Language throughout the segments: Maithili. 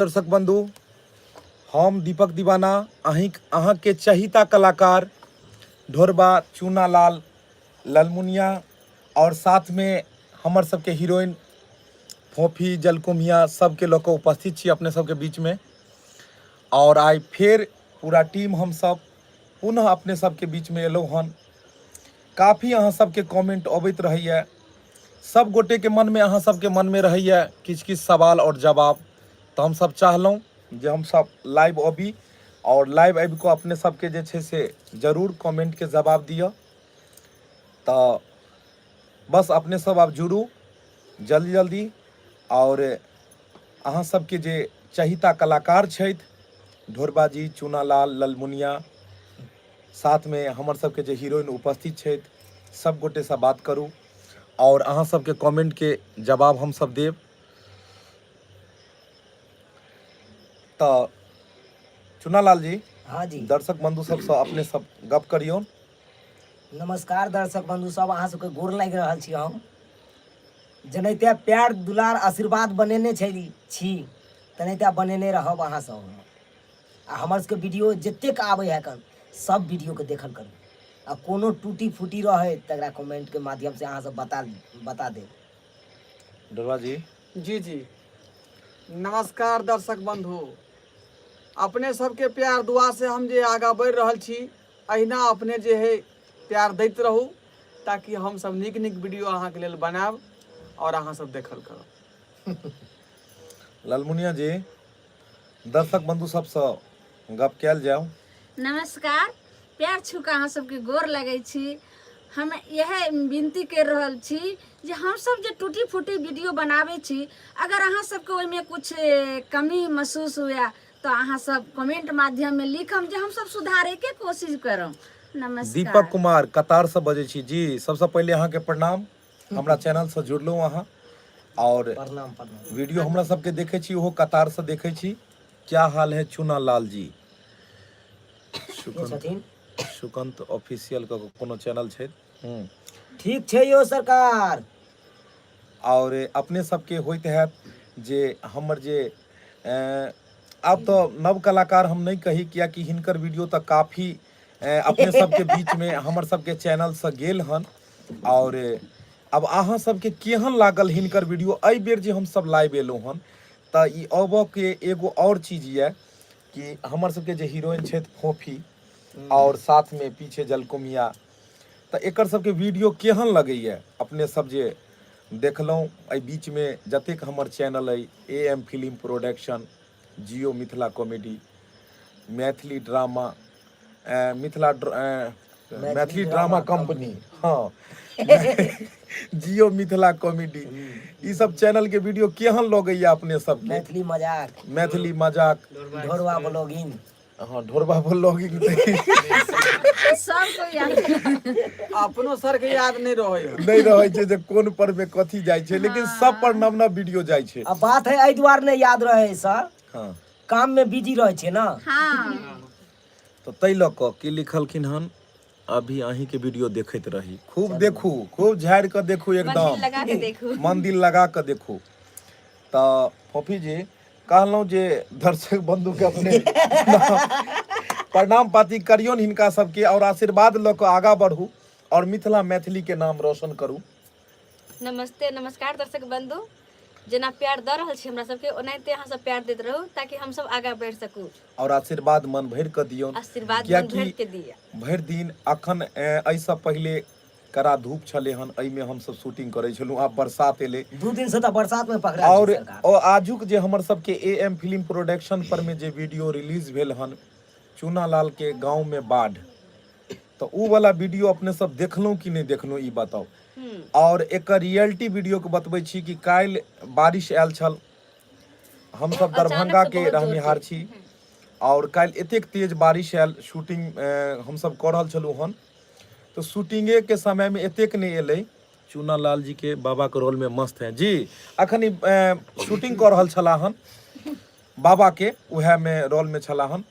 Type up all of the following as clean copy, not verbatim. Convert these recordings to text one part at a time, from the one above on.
दर्शक बंधु, हम दीपक दीवाना अहीं अहाँके चहिता कलाकार ढोरबा चूनालाल ललमुनिया और साथमे हमर सबके हीरोइन फोफी जलकुम्हिया सबके लऽ कऽ उपस्थित छी अपने सबके बीचमे। और आइ फेर पूरा टीम हमसब पुनः अपने सबके बीचमे एलहुँ हन। काफी अहाँ सबके कमेंट अबैत रहैए, सब गोटेके मनमे अहाँ सबके मनमे रहैए किछु किछु सवाल आओर जवाब, तऽ हमसब चाहलहुँ जे हमसब लाइव अबी आओर लाइव आबि कऽ अपने सबके जे छै से जरूर कमेंटके जवाब दिअ। तऽ बस अपने सब आब जुड़ू जल्दी जल्दी आओर अहाँ सबके जे चहिता कलाकार छथि ढोरबा जी, चूनालाल, ललमुनिया, साथमे हमर सबके जे हीरोइन उपस्थित छथि, सब गोटेसँ बात करू आओर अहाँ सबके कमेंटके जवाब हमसब देब। तऽ चुनालाल जी, हाँ जी, दर्शक बंधु सबसँ अपने सब गप करियौ। नमस्कार दर्शक बंधु सब, अहाँ सबके गोर लागि रहल छी। हम जेनाहिते प्यार दुलार आशीर्वाद बनेने छै छी तेनाहिते बनेने रहब अहाँ सब। आ हमर सबके वीडियो जतेक आबै है एखन सब वीडियोके देखल करू आ कोनो टूटी फूटी रहै तकरा कमेंटके माध्यमसँ अहाँ सब बता बता देब। डोरबा जी। जी जी, नमस्कार दर्शक बंधु, अपने सबके प्यार दुआ से हम जे आगाँ बढ़ि रहल छी, अहिना अपने जे है प्यार दैत रहू ताकि हम सब नीक नीक वीडियो अहाँके लेल बनायब और अहाँ सब देखल करब। ललमुनिया जी, दर्शक बंधु सबसँ गप कयल जाउ। नमस्कार, प्यार छू कऽ अहाँ सबके गोर लगै छी। हम इएह विनती करि रहल छी जे हमसब जे टूटी फूटी वीडियो बनाबै छी, अगर अहाँ सबके ओहिमे कुछ कमी महसूस हुए तऽ अहाँ सब कमेंट माध्यममे लिखम जे हमसब सुधारैके कोशिश करब। नमस्कार। दीपक कुमार कतार से बजै छी जी, सबसँ पहिले अहाँके प्रणाम, हमरा चैनल से जुड़लहुँ अहाँ और प्रणाम प्रणाम। वीडियो हमरा सबके देखै छी, ओहो कतार से देखै छी। क्या हाल है चुना लाल जी? के छथिन? सुकंत ऑफिशियल के कोनो चैनल छै। ठीक छै यौ सरकार। और अपने सबके होइत हैत जे हमर जे आब तऽ नव कलाकार हम नहि कही, कियाकि हिनकर वीडियो तऽ काफी अपने सबके बीच में हमर सबके चैनल से गेल हन। और अब अहाँ सबके केहन लागल हिनकर वीडियो? एहि बेर जे हम सब लाइव एलहुँ हन तऽ ई अबऽ के एगो और चीज यऽ कि हमर सबके जे हीरोइन छथि फोफी और साथ में पीछे जलकुमिया, तऽ एकर सबके वीडियो केहन लगैया अपने सब जे देखलहुँ? एहि बीच में जतेक हमर चैनल अइ, A M film production, Jio Mithila comedy, Maithili drama, Mithila Maithili drama company, हाँ, जियो मिथिला कॉमेडी, ई सब चैनल के वीडियो केहन लगैया अपने सबके? मैथिली मजाक, मैथिली मजाक, ढोरवा ब्लॉगिंग, हाँ, ढोरवा ब्लॉगिंग सब कोई याद अपनो सर के याद नहीं रहे है। नहीं रहे छै जे कोन पर में कथी जाइ छै, लेकिन सब पर नव नव वीडियो जाइ छै। आ बात है एहि दुआरे नहीं याद रहे सर, हाँ, काम में बिजी रहे छै ना। हाँ, तऽ ताहि लऽ कऽ की लिखलखिन हन, अभी अहीं के वीडियो देखैत रही। खूब देखू, खूब झाड़ि कऽ देखू, एकदम मंदिर लगा के देखू, मंदिर लगा कऽ देखू। तऽ फोफी जी, कहलहुँ जे दर्शक बंधु के अपने प्रणाम पाती करियौन हिनका सबके और आशीर्वाद लऽ कऽ आगाँ बढ़ू और मिथिला मैथिली के नाम रोशन करू। नमस्ते, नमस्कार दर्शक बंधु, जेना प्यार दऽ रहल छी हमरा सबके ओनाहिते अहाँ सब प्यार दैत रहू ताकि हम सब आगाँ बढ़ि सकू। और आशीर्वाद मन भरि कऽ दियौन, आशीर्वाद मन कियाकि भरि के दिअ। भरि दिन अखन एहिसँ पहिले कड़ा धूप छलै हन, एहिमे हमसब शूटिंग करै छलहुँ, आब बरसात एलै, 2 दिन से तऽ बरसात में पकड़ा और छै सरकार। ओ आजुक जे हमर सबके ए एम फिल्म प्रोडक्शन पर में जे वीडियो रिलीज भेल हन चूनालाल के गांव में बाढ़, तऽ उ वाला वीडियो अपने सब देखलहुँ कि नहि देखलहुँ ई बताउ। और एकर रियलिटी वीडियो के बतबै छी कि काल्हि बारिश आयल छल, हमसब अचानक दरभंगा से के बहुत जोर रहनिहार के। छी और काल्हि एतेक तेज बारिश आयल, शूटिंग हमसब कऽ रहल छलहुँ हन तऽ शूटिंगे के समय में एतेक नहि एलै। चूनालाल जी के बाबा के रोल में मस्त है जी, अखन ई शूटिंग कऽ रहल छलाह हन बाबा के, उएह में रोल में छलाह हन।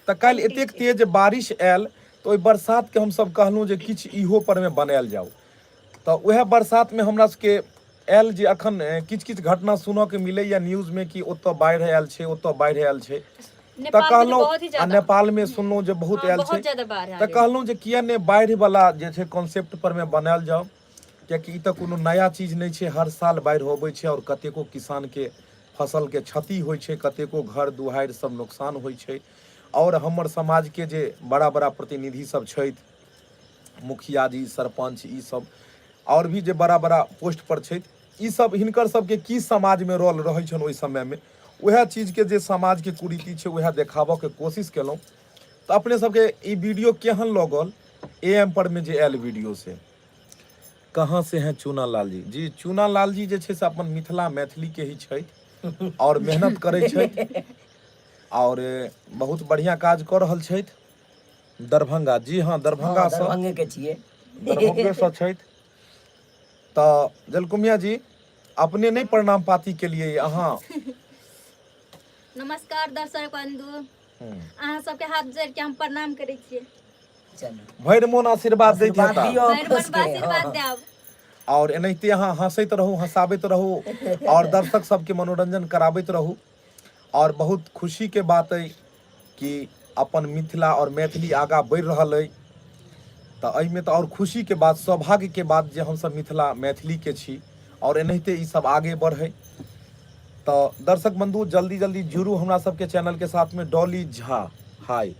तऽ काल्हि एतेक तेज बारिश आयल तऽ ओहि बरसात के हमसब कहलहुँ जे किछु इहो पर में बनायल जाउ, तऽ उएह बरसात में हमरा सबके आयल जे अखन किछु किछु घटना सुनऽ के मिलैया न्यूजमे कि ओतऽ बाढ़ि आयल छै, ओतऽ बाढ़ि आयल छै, तऽ नेपाल में तो कहलहुँ बहुत ही आ ज्यादा नेपालमे सुनलहुँ जे बहुत हाँ आयल बहुत छै, ज्यादा बाढ़ आ तऽ गेल। कहलहुँ जे किया नहि बाढ़ि वाला जे छै कॉन्सेप्ट पर मे बनायल जाउ, कियाकि ई तऽ कोनो नया चीज नहि छै। हर साल बाढ़ि अबै छै आओर कतेको किसानके फसलके क्षति होइ छै, कतेको घर दुआरि सब नुकसान होइ छै। आओर हमर समाजके जे बड़ा बड़ा प्रतिनिधि सब छथि, मुखिया जी, सरपञ्च, ई सब आओर भी जे बड़ा बड़ा पोस्ट पर छथि, ई सब हिनकर सबके की समाजमे रोल रहै छनि ओहि समयमे, उएह चीजके जे समाजके कुरीति छै उएह देखाबऽके कोशिश केलहुँ। तऽ अपने सबके ई वीडियो केहन लगल ए एम पर मे जे आयल वीडियो से? कहाँ से हैं चूना लाल जी? जी चूना लाल जी जे छै से अपन मिथिला मैथिली के ही छथि आओर मेहनत करै छथि आओर बहुत बढ़िआँ काज कऽ रहल छथि। दरभंगा जी, हाँ दरभंगा हाँ सँ, दरभंगे के छियै। दरभंगे सँ छथि। तऽ जलकुमिया जी अपने नहि प्रणाम पाती के लिए अहाँ? नमस्कार दर्शक बंधु, अहाँ सबके हाथ जोड़ के हम प्रणाम करै छियै। चलू भरि मोन आशीर्वाद दैत आशीर्वाद हेता। दियौ भरि अपनो मन सबके। आशीर्वाद हाँ देब। और एनाहिते अहाँ हंसैत रहू, हंसाबैत रहू और दर्शक सबके मनोरंजन कराबैत रहू। और बहुत खुशी के बात अइ कि अपन मिथिला और मैथिली आगाँ बढ़ि रहल अइ, तऽ एहिमे तऽ और खुशी के बात, सौभाग्य के बात जे हमसब मिथिला मैथिली के छी और एनाहिते ई सब आगे बढ़ै। तऽ दर्शक बंधु जल्दी जल्दी जुड़ू हमरा सबके चैनल के साथ में। डॉली झा हाय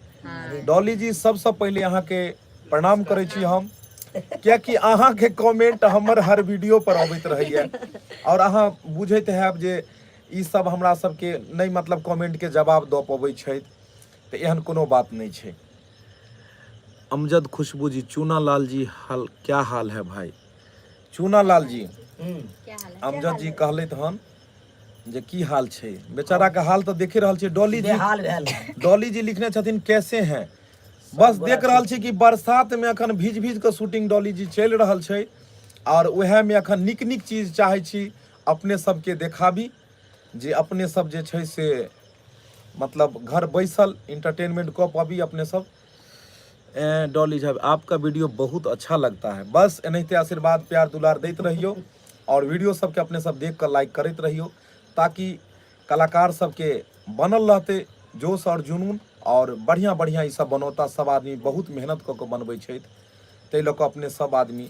डॉली जी, सबसँ पहिले अहाँके प्रणाम करै छी हम, कियाकि अहाँके कमेंट हमर हर वीडियो पर अबैत रहैया और अहाँ बुझैत हैब जे ई सब हमरा सबके नहि मतलब कमेंट के जवाब दऽ पबै छथि, तऽ एहन कोनो बात नहि छै। अमजद खुशबू जी, चूना लाल जी हाल क्या हाल है भाई? चूना लाल जी, क्या हाल है? अमजद जी कहलथि हन जे की हाल छै, बेचारा के हाल तऽ देखे रहल छी। डॉली जी बेहाल भेल। डॉली जी लिखने छथिन कैसे हैं? बस देख रहल छी कि बरसात में अखन भीज भीज के शूटिंग डॉली जी चलि रहल छै और उएह में अखन नीक नीक चीज चाहै छी अपने सबके देखाबी, जे अपने सब जे छै से मतलब घर बैसल इंटरटेनमेंट कऽ पाबी अपने सब। डॉली झा आपका वीडियो बहुत अच्छा लगता है। बस एनाहिते आशीर्वाद प्यार दुलार दैत रहियो और वीडियो सबके अपने सब देख कऽ लाइक करैत रहियो, ताकि कलाकार सबके बनल रहते जोश और जुनून और बढ़िया बढ़िया ई सब बनौता। सब आदमी बहुत मेहनत कऽ कऽ बनबै छथि, ताहि लऽ कऽ अपने सब आदमी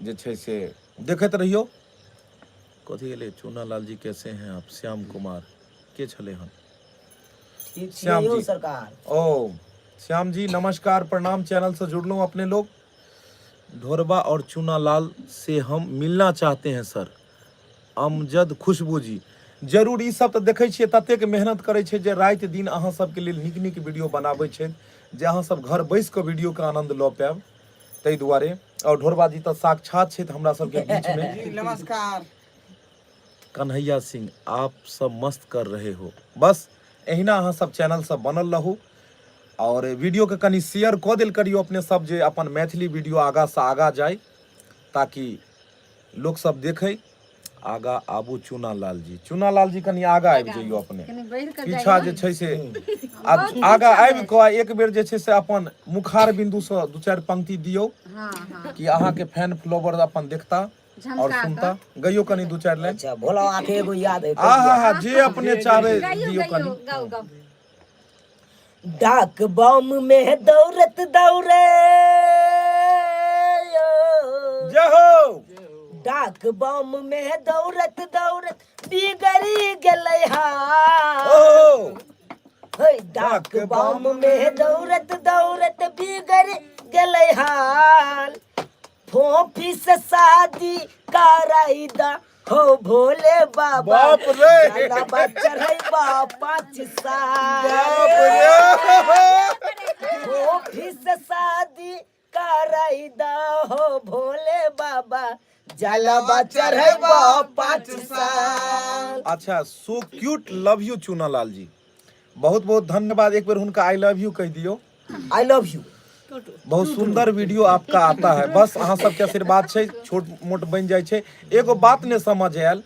जे छै से देखैत रहियो। कथी गेलै? चूना लाल जी कैसे हैं आप? श्याम कुमार के छलै हन? ठीक छियै श्याम यौ जी। सरकार। ओ श्याम जी नमस्कार प्रणाम, चैनल से जुड़लहुँ अपने लोग। ढोरबा और चूना लाल से हम मिलना चाहते हैं सर। अमजद खुशबू जी जरूर। ई सब तऽ देखै छियै ततेक मेहनत करै छै जे राति दिन अहाँ सबके लेल नीक नीक वीडियो बनाबै छै, जे अहाँ सब घर बैस कऽ वीडियोके आनंद लऽ पायब, ताहि दुआरे। और ढोरबा जी तऽ साक्षात छथि हमरा सबके बीच में। जी नमस्कार। कन्हैया सिंह आप सब मस्त कर रहे हो। बस एहिना अहाँ सब चैनल सब बनल रहू और वीडियो के कनि शेयर कऽ देल करियो अपने सब, जे अपन मैथिली वीडियो आगा से आगा जाय, ताकि लोक सब देखै। आगा आबू चूना लाल जी, चूना लाल जी कनि आगा आबि जइयो अपने, कनि बढ़ि कऽ पीछा जाइयो। जे छै से बहुत आगा पीछा आबि कऽ एक बेर जे छै से अपन मुखार बिंदु से दू चारि पंक्ति दियौ हाँ हाँ कि अहाँके फैन फॉलोवर अपन देखता और झमका सुनता। कऽ गइयो कनि दू चारि लाइन। अच्छा भोला बाबा के एगो याद है? आ हा हा, जे अपने चाहबै गाइयो दियौ गाइयो कनि। गाउ गाउ। डाक बम में दौड़त दौड़े, जय हो। डाक बम में दौड़त दौड़त बिगड़ी गेलै हाल। ओ हे डाक बम में दौड़त दौड़त बिगड़ गेलै हाल, फोफी से शादी कराई दा हो भोले बाबा। बाप रे। जलवा चढ़ैबा 5 साल। बाप रे। फोफी से शादी कराई दा हो भोले बाबा, जलवा चढ़ैबा 5 साल। अच्छा so cute, love you Chuna Lal ji, बहुत बहुत धन्यवाद। एक बेर हुनका I love you कहि दियौ। I love you. बहुत सुंदर वीडियो आपका आता है। बस अहाँ सबके आशीर्वाद छै, छोट मोट बनि जाइ छै। एगो बात ने समझ आयल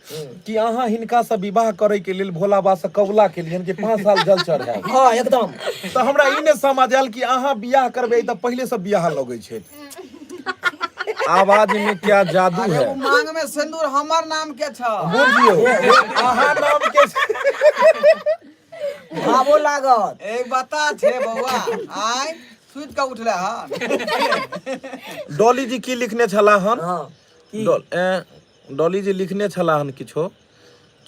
कि अहाँ हिनका से विवाह करे के लेल भोला बाबा से कबुला केलियन कि 5 साल जल चढ़ायब। हाँ एकदम। तऽ हमरा ई ने समझ आयल कि अहाँ बियाह करबै तऽ पहिले से बियाह लगै छै। आवाज में क्या जादू अरे है ओ मांग में सिंदूर हमर नाम के छ बुझियो अहाँ नाम के भावो लागत एक बता छे बौआ आय सुति के उठले हन डॉली जी की लिखने छला हन हाँ की डॉली जी लिखने छला हन किछो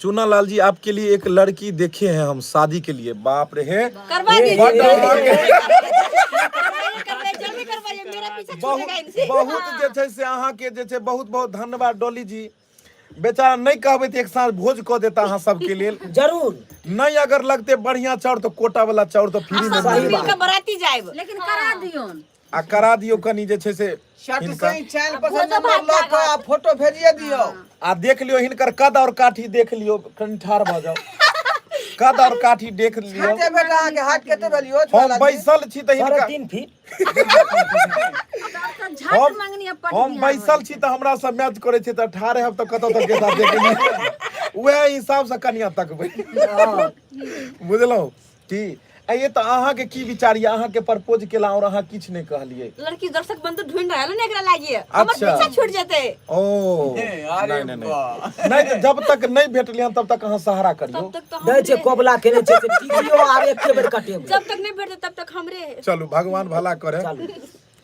चूना लाल जी आपके लिए एक लड़की देखे हैं हम शादी के लिए बाप रे हे करवा दीजिए बड अहाँके करवाइए करवाइए जल्दी करवाइए मेरा पीछा बहुत छूटेगा इनसे बहुत जे छै से अहाँके जे छै बहुत बहुत धन्यवाद डॉली जी बेचारा नहि कहबै तऽ एक साँझ भोज कऽ देता अहाँ सबके लेल जरूर नहि अगर लगते बढ़िया चाउर तऽ कोटा वाला चाउर तऽ फ्री मे सब मिल मिलके बराती जाएब लेकिन करा दियौन आ करा दियौ कनि जे छै से शर्ट हिनका से ही चैनल पर से नंबर लऽ कऽ आ फोटो भेजिए दियौ आ देख लियौ हिनकर कद और काठी देख लियौ कनि ठाढ़ भऽ जाउ कद और काठी देख लियौ कते बेटा अहाँके हाथ कते भेल यौ हम छोला जी? बैसल छी तऽ साढ़े हिनका तीन फीट तब तऽ झट हम मंगनी पट हम बियाह बैसल छी तऽ हमरा से मैच करै छै तऽ ठाढ़ हेब तऽ कतऽ तक गेता देख उएह हिसाब से कनिया तकबै हँ बुझलहुँ की आ ये तऽ अहाँके की विचार यऽ अहाँके प्रपोज केला और अहाँ किछु नहि कहलियै लड़की दर्शक बंधु ढूंढ रहल ने एकरा लागिए हमर अच्छा। पीछा छूट जेते ओ अरे नहि नहि नहि वाह। नहि तऽ जब तक नहि भेटलै हन तब तक अहाँ सहारा करियौ तब तक तो दै छै हमरे कोबला केने छै से टीकियो आब एके बेर कटेबै जब तक नहीं भेटते तब तक हमरे है चलू भगवान भला करे चलू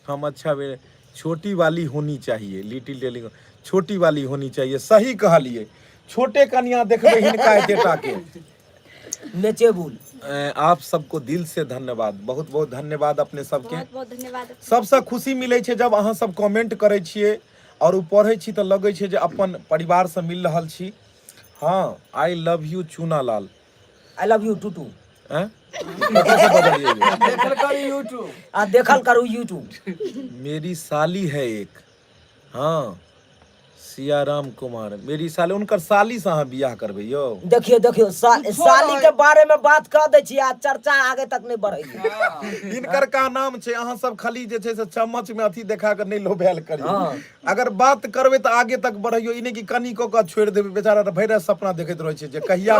हम अच्छा बे छोटी वाली होनी चाहिए लिटिल डेलिंग छोटी वाली होनी चाहिए सही कहलिए छोटे कनिया देखबै हिनका एतेटा के नेचेबुल आप सबको दिल से धन्यवाद बहुत बहुत धन्यवाद अपने सबके बहुत बहुत धन्यवाद सबसँ खुशी मिलै छै जब अहाँ सब कमेंट करै छियै आओर ओ पढ़ै छी तऽ लगै छै जे अपन परिवारसँ मिल रहल छी हँ I love you Chuna Lal I love you Tutu आँय? कतऽसँ बजलियै यौ? देखल करी यूट्यूब आ देखल करू यूट्यूब मेरी साली है एक हाँ सियाराम कुमार मेरी साली हुनकर साली से अहाँ बियाह करबै यौ देखियो देखियो साली के बारे में बात कह दै छी आ चर्चा आगे तक नहीं बढ़ै हिनकर का नाम छै अहाँ सब खाली जे छै से चम्मच में अथी देखा के नहि लोभेल करियौ हाँ। अगर बात करबै तऽ आगे तक बढ़ैयौ ई नहि कि कनि कऽ कऽ छोड़ि देबै बेचारा तऽ भरि राति सपना देखैत रहै छै जे कहिया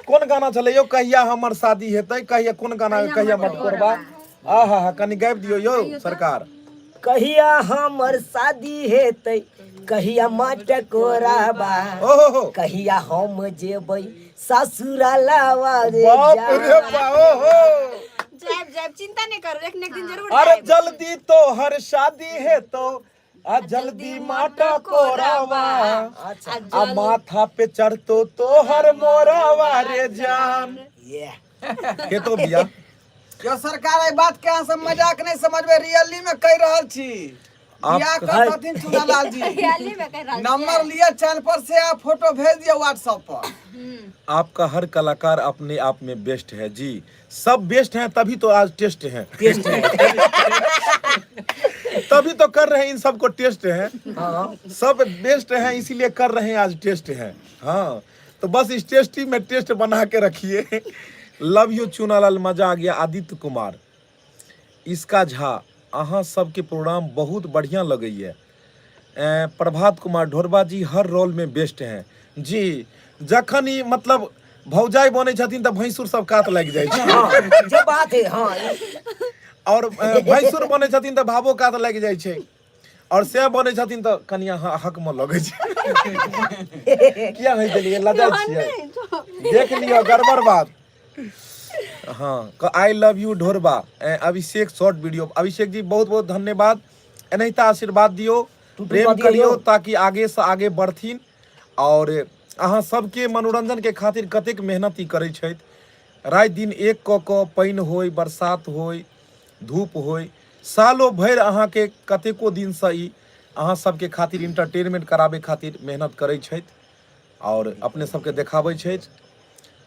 कोन गाना छलै यौ कहिया हमर शादी हेतै कहिया कोन गाना कहिया मटकोरबा आहा हा कनि गाबि दियौ यौ सरकार कहिया हमर शादी हेतै कहिया मटकोराबा ओहो हो कहिया हम जेबै ससुरालावा रे बाप जा। रे बा ओहो जायब जायब चिंता नहीं करो एक न एक दिन जरूर अरे जायब। जल्दी तो हर शादी है तो आ जल्दी माटा कोरावा अच्छा आ माथा पे चढ़तो तो हर मोरावा रे जान ये के तो बिया यो सरकार एहि बात के अहाँ सब मजाक नहीं समझबै रियली में कहि रहल छी आप बियाह कर रहथिन चुनालाल जी रियली में कह रहल नंबर लिअ चैनल पर से आ फोटो भेज दिअ व्हाट्सएप पर आपका हर कलाकार अपने आप में बेस्ट है जी सब बेस्ट हैं तभी तो आज टेस्ट हैं टेस्ट है तभी तो कर रहे हैं इन सबको टेस्ट है हाँ सब बेस्ट हैं इसीलिए कर रहे हैं आज टेस्ट है हाँ तो बस इस टेस्टी में टेस्ट बना के रखिए लव you Chunalal मजा आ गया आदित्य कुमार इसका झा अहाँ सबके प्रोग्राम बहुत बढ़िया लगैए प्रभात कुमार ढोरबा जी हर रोल में बेस्ट हैं जी जखन ई मतलब भौजाई बनै छथिन तऽ भैंसुर सब कात लागि जाइ छै हाँ जे बात है हाँ आओर भैंसुर बनै छथिन तऽ भावो कात लागि जाइ छै आओर से बनै छथिन तऽ कनि अहाँ हकमे लगै छै किया हँसि देलियै लजाइ छियै देख लिअ गड़बड़ बात हाँ I love you Dhorba Abhishek short video Abhishek ji बहुत बहुत धन्यवाद एनाहिते आशीर्वाद दियौ टूटू प्रेम कऽ दियौ करियौ यौ। ताकि आगे से आगे बढ़थिन आओर अहाँ सबके मनोरंजन के खातिर कतेक मेहनत ई करै छथि राति दिन एक कऽ कऽ पानि होय बरसात होय धूप होय सालो भरि अहाँके कतेको दिनसँ ई अहाँ सबके खातिर इंटरटेनमेंट कराबै खातिर मेहनत करै छथि आओर अपने सबके देखाबै छथि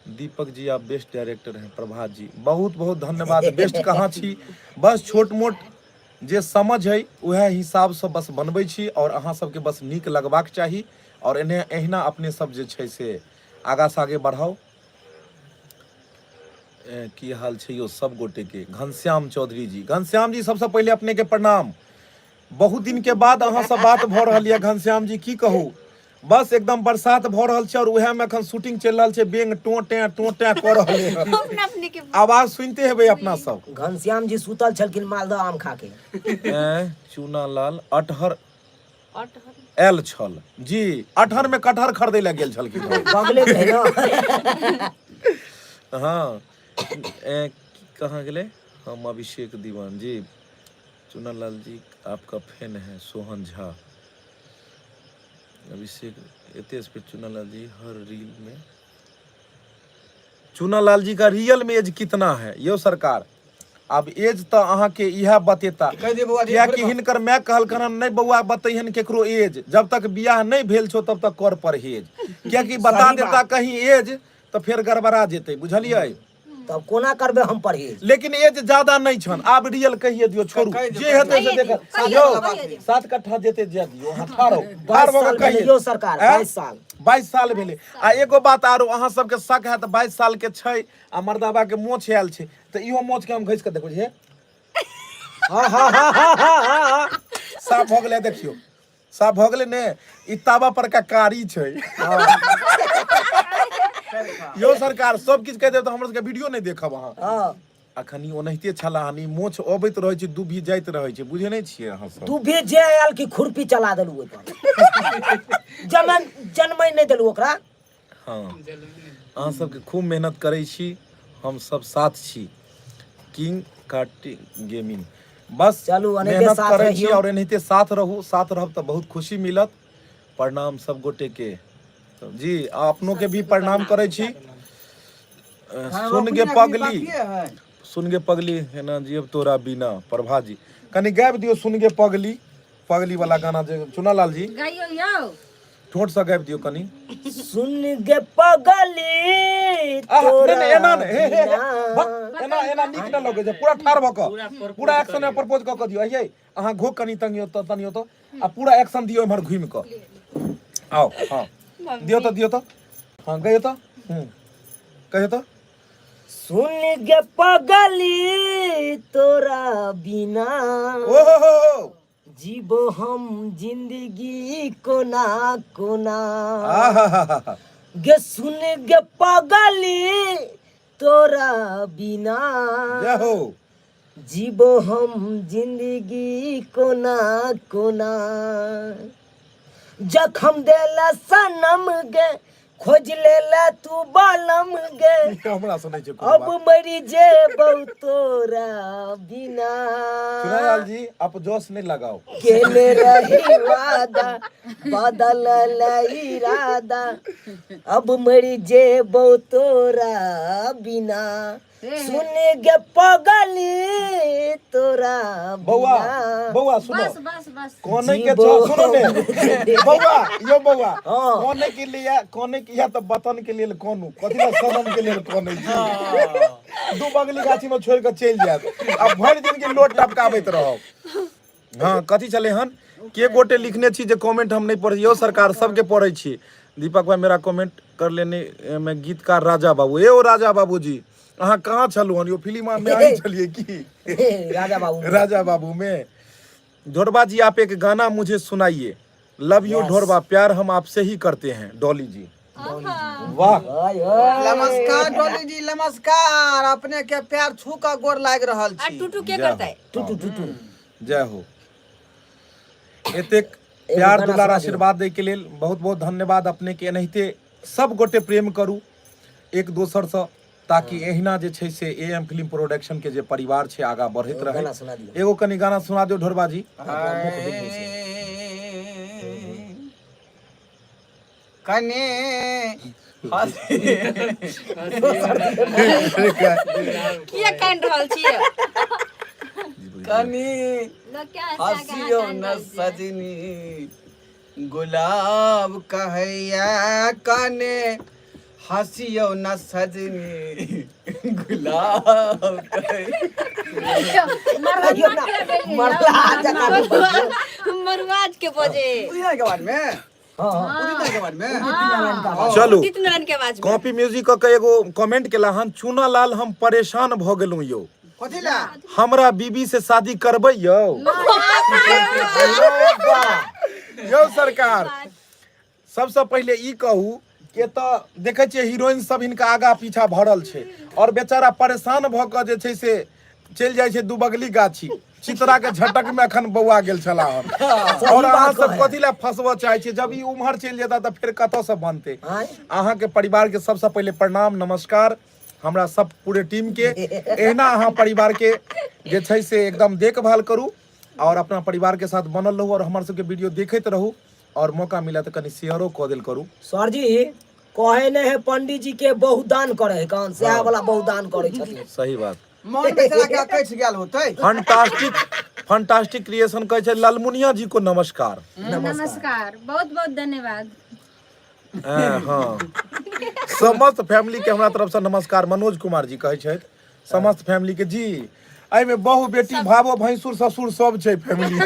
दीपक जी आप बेस्ट डायरेक्टर हैं प्रभात जी बहुत बहुत धन्यवाद बेस्ट कहाँ छी बस छोट मोट जे समझ है उएह हिसाबसँ बस बनबै छी आओर अहाँ सबके बस नीक लगबाक चाही आओर एने एहिना अपने सब जे छै से आगासँ आगे बढ़ाउ की हाल छै यौ सब गोटे के घनश्याम चौधरी जी घनश्याम जी सबसँ पहिले अपने के प्रणाम बहुत दिन के बाद अहाँ से बात भऽ रहल यऽ घनश्याम जी की कहू बस एकदम बरसात भऽ रहल छै और उएह में एखन शूटिंग चलि रहल छै बेंग टो टे टो टे कऽ रहल है अपना अपने के आवाज सुनते हेबै अपना सब घनश्याम जी सुतल छलखिन मालदह आम खा के चूना लाल अटहर अटहर आयल छल जी। अठहर में कटहर खरीदै लए गेल छलखिन हन। बगले में है ना। हाँ, कहाँ गेलै? हम अभिषेक दीवान जी, चुनालाल जी आपका फैन है सोहन झा। अभिषेक एते स्पीड चुनालाल जी हर रील में। चुनालाल जी का रियल में एज कितना है यो सरकार? आब एज तऽ अहाँके इएह बतेता, कहि दियौ बौआ जी। कियाकि हिनकर माय कहलकन हन, नहि बौआ बतैहन केकरो एज, जब तक बियाह नहि भेल छौ तब तक कर परहेज। कियाकि बता सही देता बात। कहीं एज तऽ फेर गड़बड़ा जेतै, बुझलियै? तब कोना करबै हम परहेज? लेकिन एज ज्यादा नहि छन। आब रियल कहिए दियौ, छोड़ू, कहि दियौ, जे हेतै से कहि देख दियौ। यौ। कहिए दियौ। 7 कट्ठा जेते जे दियौ, अहाँ ठाढ़ होउ, ठाढ़ 22 भऽ कऽ साल भेलै कहिए। यौ सरकार। आँय? 22 साल। 22 साल भेलै। आ एगो बात आरो, अहाँ सबके शक हैत 22 साल के छै आ मर्दाबा के मोछ आयल छै, तऽ इहो मोछ के हम घसि कऽ देखबै छै। हाँ हाँ हाँ हाँ हाँ हाँ। साफ भऽ गेलै, देखियौ, साफ भऽ गेलै ने। ई तावा पर का कारी छै यौ सरकार। सब किछु कहि देब तऽ हमर सबके वीडियो नहि देखब अहाँ। हाँ। अखन ई ओनाहिते छला हन, ई मोछ अबैत रहै छै, दुभी जाइत रहै छै, बुझै नहि छियै अहाँ सब। दुभी जे आयल कि खुरपी चला देलू ओहि पर, जमन जन्मै नहि देलू ओकरा। हाँ, अहाँ सबके खूब मेहनत करै छी, हम सब साथ छी। किंग कार्टिक गेमिंग बस। चलू, एनाहिते मेहनत साथ करै छी रहियौ। और एनाहिते साथ रहू, साथ रहब तऽ बहुत खुशी मिलत। प्रणाम सब गोटे के जी, आ अपनो के भी प्रणाम करै छी। सुन गे पगली, सुन गे पगली, एना जियब तोरा बिना। प्रभा जी, कनि गाबि दियौ सुन गे पगली, पगली वाला गाना जे चुनालाल जी। गाइयो यौ। ठोठ से गाबि दियौ कनि। सुन गे पगली आह, तोरा नहि नहि, एना नहि, हे हे हे, बिना। भक, एना एना नीक नहि लगै छै। पूरा ठाढ़ भऽ कऽ पूरा एक्शन में प्रपोज कऽ कऽ दियौ। अइयै अहाँ घो कनि तंगियो तऽ तनियो तऽ आ पूरा एक्शन दियौ। एम्हर घुमि कऽ आउ। हँ, दियौ तऽ, दियौ तऽ, हँ, गइयो तऽ, हूँ, कहियौ तऽ। सुन गे पगली तोरा बिना ओ हो हो हो, जीबो हम जिंदगी कोना कोना। आहा गे सुन गे पगली तोरा बिना जय हो, जीबो हम जिंदगी कोना कोना। जखम देला सनम गे, खोज लेला तू बालम गे, हमरा सुनै छै कोनो अब बात। मरि जेबौ तोरा बिना। चुनालाल जी, आप जोश नहीं लगाओ। केने रही वादा, बदल इरादा, अब मरि जेबौ तोरा बिना। सुन गे पगली तोरा बौआ बिना। बौआ सुनो। बस बस बस। कोने के जीबो। छौ, सुनो ने बौआ, यो बौआ। हाँ। कोने के लिए, कोने के या तऽ वतन के लेल कोनू कथी ला, सनम के लेल कोने छी। दू बगली गाछी में छोड़ के चलि जायत आ भरि दिन के लोट टपकाबैत रहब। हाँ, कथी छलै हन? के गोटे लिखने छी जे कमेंट हम नहि पढ़ै? यौ सरकार, सबके पढ़ै छी। दीपक भाई, मेरा कमेंट कर लेने में गीतकार राजा बाबू। ए ओ राजा बाबू जी, अहाँ कहाँ छलहुँ हन यौ? फिल्म में अहीं छलियै की? राजा बाबू। राजा बाबू में। ढोरबा जी, आप एक गाना मुझे सुनाइए, लव you. Yes. Dhorba, प्यार हम आपसे ही करते हैं। डॉली जी, वाह। ओय ओय। नमस्कार डॉली जी, नमस्कार। अपने के प्यार छू के गोर लागि रहल आ छी। टूटू के जय करतै? हो। टूटू टूटू। जय हो। एतेक एगो प्यार गाना दुलार सुना दियौ। आशीर्वाद दै के लेल बहुत बहुत धन्यवाद अपने के। एनाहिते सब गोटे प्रेम करू एक दोसरसँ, ताकि एहिना जे छै से ए एम फिल्म प्रोडक्शन के जे परिवार छै आगाँ बढ़ैत एगो रहै। गाना सुना दियौ। एगो कनि गाना सुना दियौ ढोरबा जी। अपना मुख बिगड़ै छै। कने हँसी किया कानि रहल छियै? कनी लोग क्या हंसा के हँसियो अहाँ कानि न रहल छियै? सजनी, गुलाब कहैया कने हँसियो न सजनी, गुलाब कहैया। कहियो ना मरला जकाँ मरुआज के बजे उदित के बाद में हाँ हाँ उदित के बाद में। नारायण का आवाज। चलू। उदित नारायण के आवाज में। कॉपी म्यूजिक कऽ के एगो कमेंट केला हन चूना लाल, हम परेशान भऽ गेलहुँ यौ। कथी ला? हमरा बीबी से शादी करबै यौ? यौ सरकार, सबसँ पहिले ई कहू कि एतऽ देखै छियै हीरोइन सब हिनका आगा पीछा भरल छै और बेचारा परेशान भऽ कऽ जे छै से चलि जाइ छै दुबगली गाछी। चितरा के झटक में अखन बौआ गेल छला हन और अहाँ बात सब कहै। कथी लए फंसबऽ चाहै छियै जब ई उम्हर चलि जेता तऽ फेर कतऽ से बनतै आँय? अहाँ के परिवार के सबसँ पहिले प्रणाम नमस्कार हमरा सब पूरे टीम के एहिना अहाँ परिवार के जे छै से एकदम देखभाल करू और अपना परिवार के साथ बनल रहू और हमर सबके वीडियो देखैत रहू और मौका मिला तऽ कनि शेयरो कऽ देल करू। सर जी कहे ने है पंडित जी के बहुत दान करे है कान सएह वाला बहुत दान करे छथिन। सही बात। मन बेचारा के अकैछ गेल होतै। फंटास्टिक फंटास्टिक क्रिएशन कहै छै ललमुनिया जी को नमस्कार। नमस्कार, बहुत बहुत धन्यवाद। हाँ समस्त फैमिली के हमरा तरफ से नमस्कार। मनोज कुमार जी कहै छथि समस्त फैमिली के जी। एहिमे बहु बेटी भावो भैंसुर ससुर सब छै फैमिली।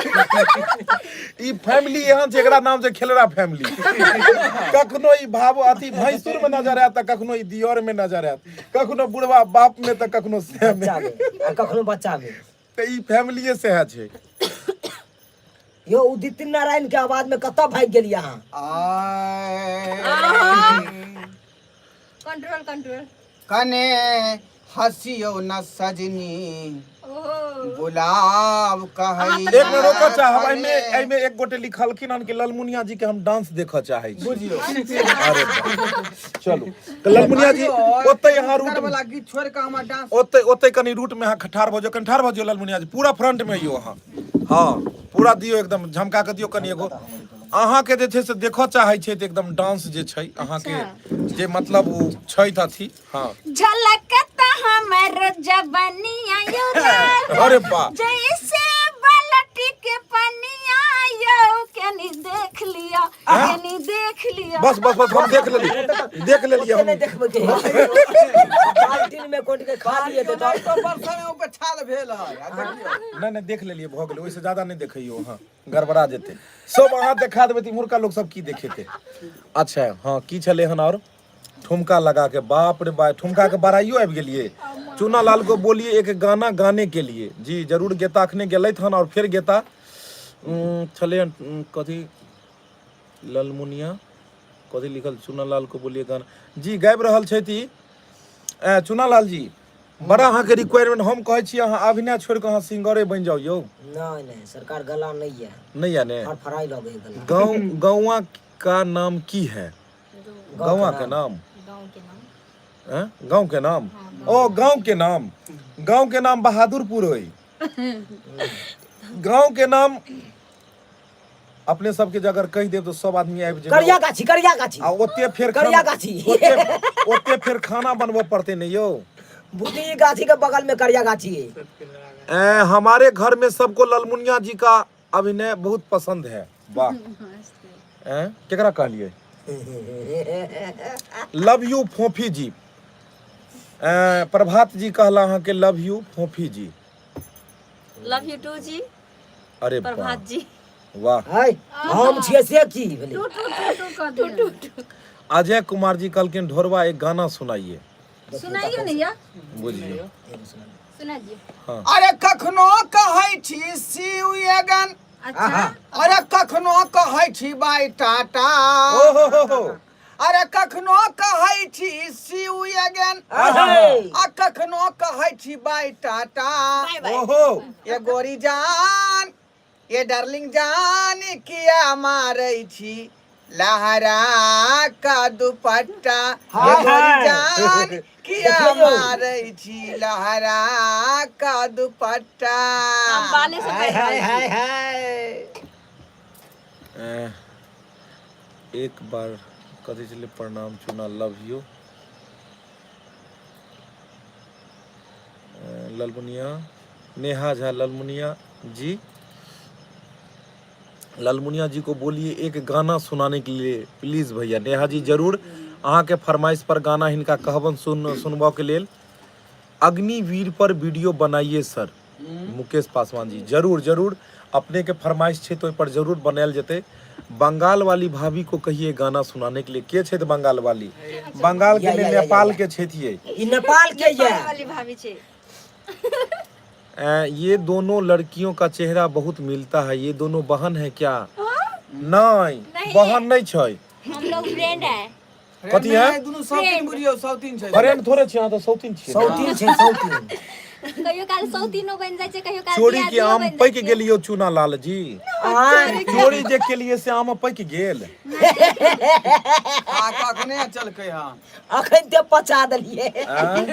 ई फैमिली एहन छै एकरा नाम छै खेलरा फैमिली। कखनो ई भावो अथी भैंसुर में नजर आयत तऽ कखनो ई दियर में नजर आयत, कखनो बुढ़वा बाप में तऽ कखनो से में, बच्चा में, आ कखनो बच्चा में। तऽ ई फैमिलीए सएह छै। यो उदित नारायण के आवाज में कतऽ भागि गेलियै अहाँ? Control control. कने हसियो न सजनी ओहो गुलाब कहै। एक मिनट रोकऽ चाहब। एहिमे एहिमे एक गोटे लिखलखिन हन कि ललमुनिया जी के हम डांस देखऽ चाहै छी। बुझियौ। अरे बाप। चलू तऽ ललमुनिया जी ओतै अहाँ रूट वाला गीत छोड़ के हमर डांस ओतै ओतै कनि रूट में अहाँ ठाढ़ भऽ जाउ, कनि ठाढ़ भऽ जाउ ललमुनिया जी, पूरा फ्रंट में अइयौ अहाँ। हाँ पूरा दियौ एकदम झमका के दियौ कनि एगो। अहाँके जे छै से देखऽ चाहै छै तऽ एकदम डांस जे छै अहाँके जे मतलब ओ छै अथी। हाँ झलकता हमर जबनिया यो राजा, अरे वाह। जैसे बालटी के पनिया यो, कनी देख लिया कनी देख लिया। बस बस बस हम देख लेली, देख लेलियै हम। नहि देखबै के बाल्टीन में कोट के खा लिए तो तो बरसा में ऊपर छाल भेल है आ देखियौ। नहि नहि देख लेलियै भऽ गेलै, ओहिसँ ज्यादा नहि देखैयौ अहाँ, गड़बड़ा जेतै सब। अहाँ देखा देबै तऽ इम्हुरका लोक सब की देखेतै। अच्छा हाँ की छलै हन और ठुमका लगा के, बाप रे बाप ठुमका के बड़ाइयो आबि गेलियै। चूना लाल को बोलिए एक गाना गाने के लिए जी जरूर गेता, अखने गेलथि हन और फेर गेता। छलै हन कथी ललमुनिया कथी लिखल, चूना लाल को बोलिए गाना जी गाबि रहल छथि ई। चूना लाल जी बड़ा अहाँके रिक्वायरमेंट, हम कहै छी अहाँ अभिनय छोड़ि कऽ अहाँ सिंगरे बनि जाउ यौ। नहि नहि सरकार गला नहि यऽ। नहि यऽ ने? फड़फड़ाइ लगै गला। गाँव गौआ का नाम की है? गौआ के नाम, गाँव के नाम, हैं? गाँव के नाम, ओ गाँव के नाम, गाँव के नाम बहादुरपुर है। गाँव के नाम अपने सबके जे अगर कहि देब तऽ सब आदमी आबि जेबै। करिया गाछी, करिया गाछी। आ ओते फेर करिया गाछी। ओते ओते फेर खाना बनबऽ पड़तै ने यौ। बुद्धि गाछी के बगल में करिया गाछी है। हमारे घर में सबको ललमुनिया जी का अभिनय बहुत पसंद है। वाह। केकरा कहलियै? लव यू फोफी जी। प्रभात जी कहला अहाँके लव यू फोफी जी। लव यू टू जी। अरे प्रभात जी वाह। है हम छियै से की भेलै? टू टू टू टू कऽ दियौ। अजय कुमार जी कहलखिन ढोरबा एक गाना सुनाइए। सुनाइयो ने या। बुझियौ। सुना दियौ। हाँ। अरे कखनो कहै छी सी यू एगन। अच्छा। अरे कखनो कहै छी बाय टाटा। ओ हो हो हो। अरे कखनो कहै छी सी यू एगन आ कखनो कहै छी बाय टाटा। ओहो। ये गोरी जान ये डार्लिंग जान किया मारै छी लहरा का दुपट्टा। ये गोरी जान किया मारै छी लहरा का दुपट्टा। हम बाले से हाय बाजि हाय रहल हाय छी। हाय। एक बार कथी छलै प्रणाम चुना लव यू ललमुनिया नेहा झा ललमुनिया जी। ललमुनिया जी को बोलिए एक गाना सुनाने के लिए प्लीज भैया। नेहा जी जरूर अहाँके फरमाइश पर गाना हिनका कहबन सुनबऽ के लेल। अग्निवीर पर वीडियो बनाइए सर। मुकेश पासवान जी जरूर जरूर अपने के फरमाइश छै तो ओहि पर जरूर बनायल जेतै। बंगाल वाली भाभी को कहिए गाना सुनाने के लिए। के छथि बंगाल वाली? बंगाल के या, नहि या, या, नेपाल या। के छथि ये। ई नेपाल के नेपाल ये। वाली भाभी छै। ये दोनों लड़कियों का चेहरा बहुत मिलता है, ये दोनों बहन है क्या? नहीं बहन नहीं छै। हम लोग फ्रेंड है। कथी है? दुनू सौतीन बुझियौ, सौतीन छै। फ्रेंड थोड़े छी अहाँ तऽ सौतीन छी। सौतीन छै, सौतीन। कहियो काल सौतीनो बनि जाइ छै, कहियो काल चोरी के दियादिनो आम बनि जाइ पकि छै। गेल यौ चूना लाल जी। आँय। चोरी जे केलिए से आम पकि गेल। आ कखने चलकै हन? अखन ते पचा देलियै। आँय?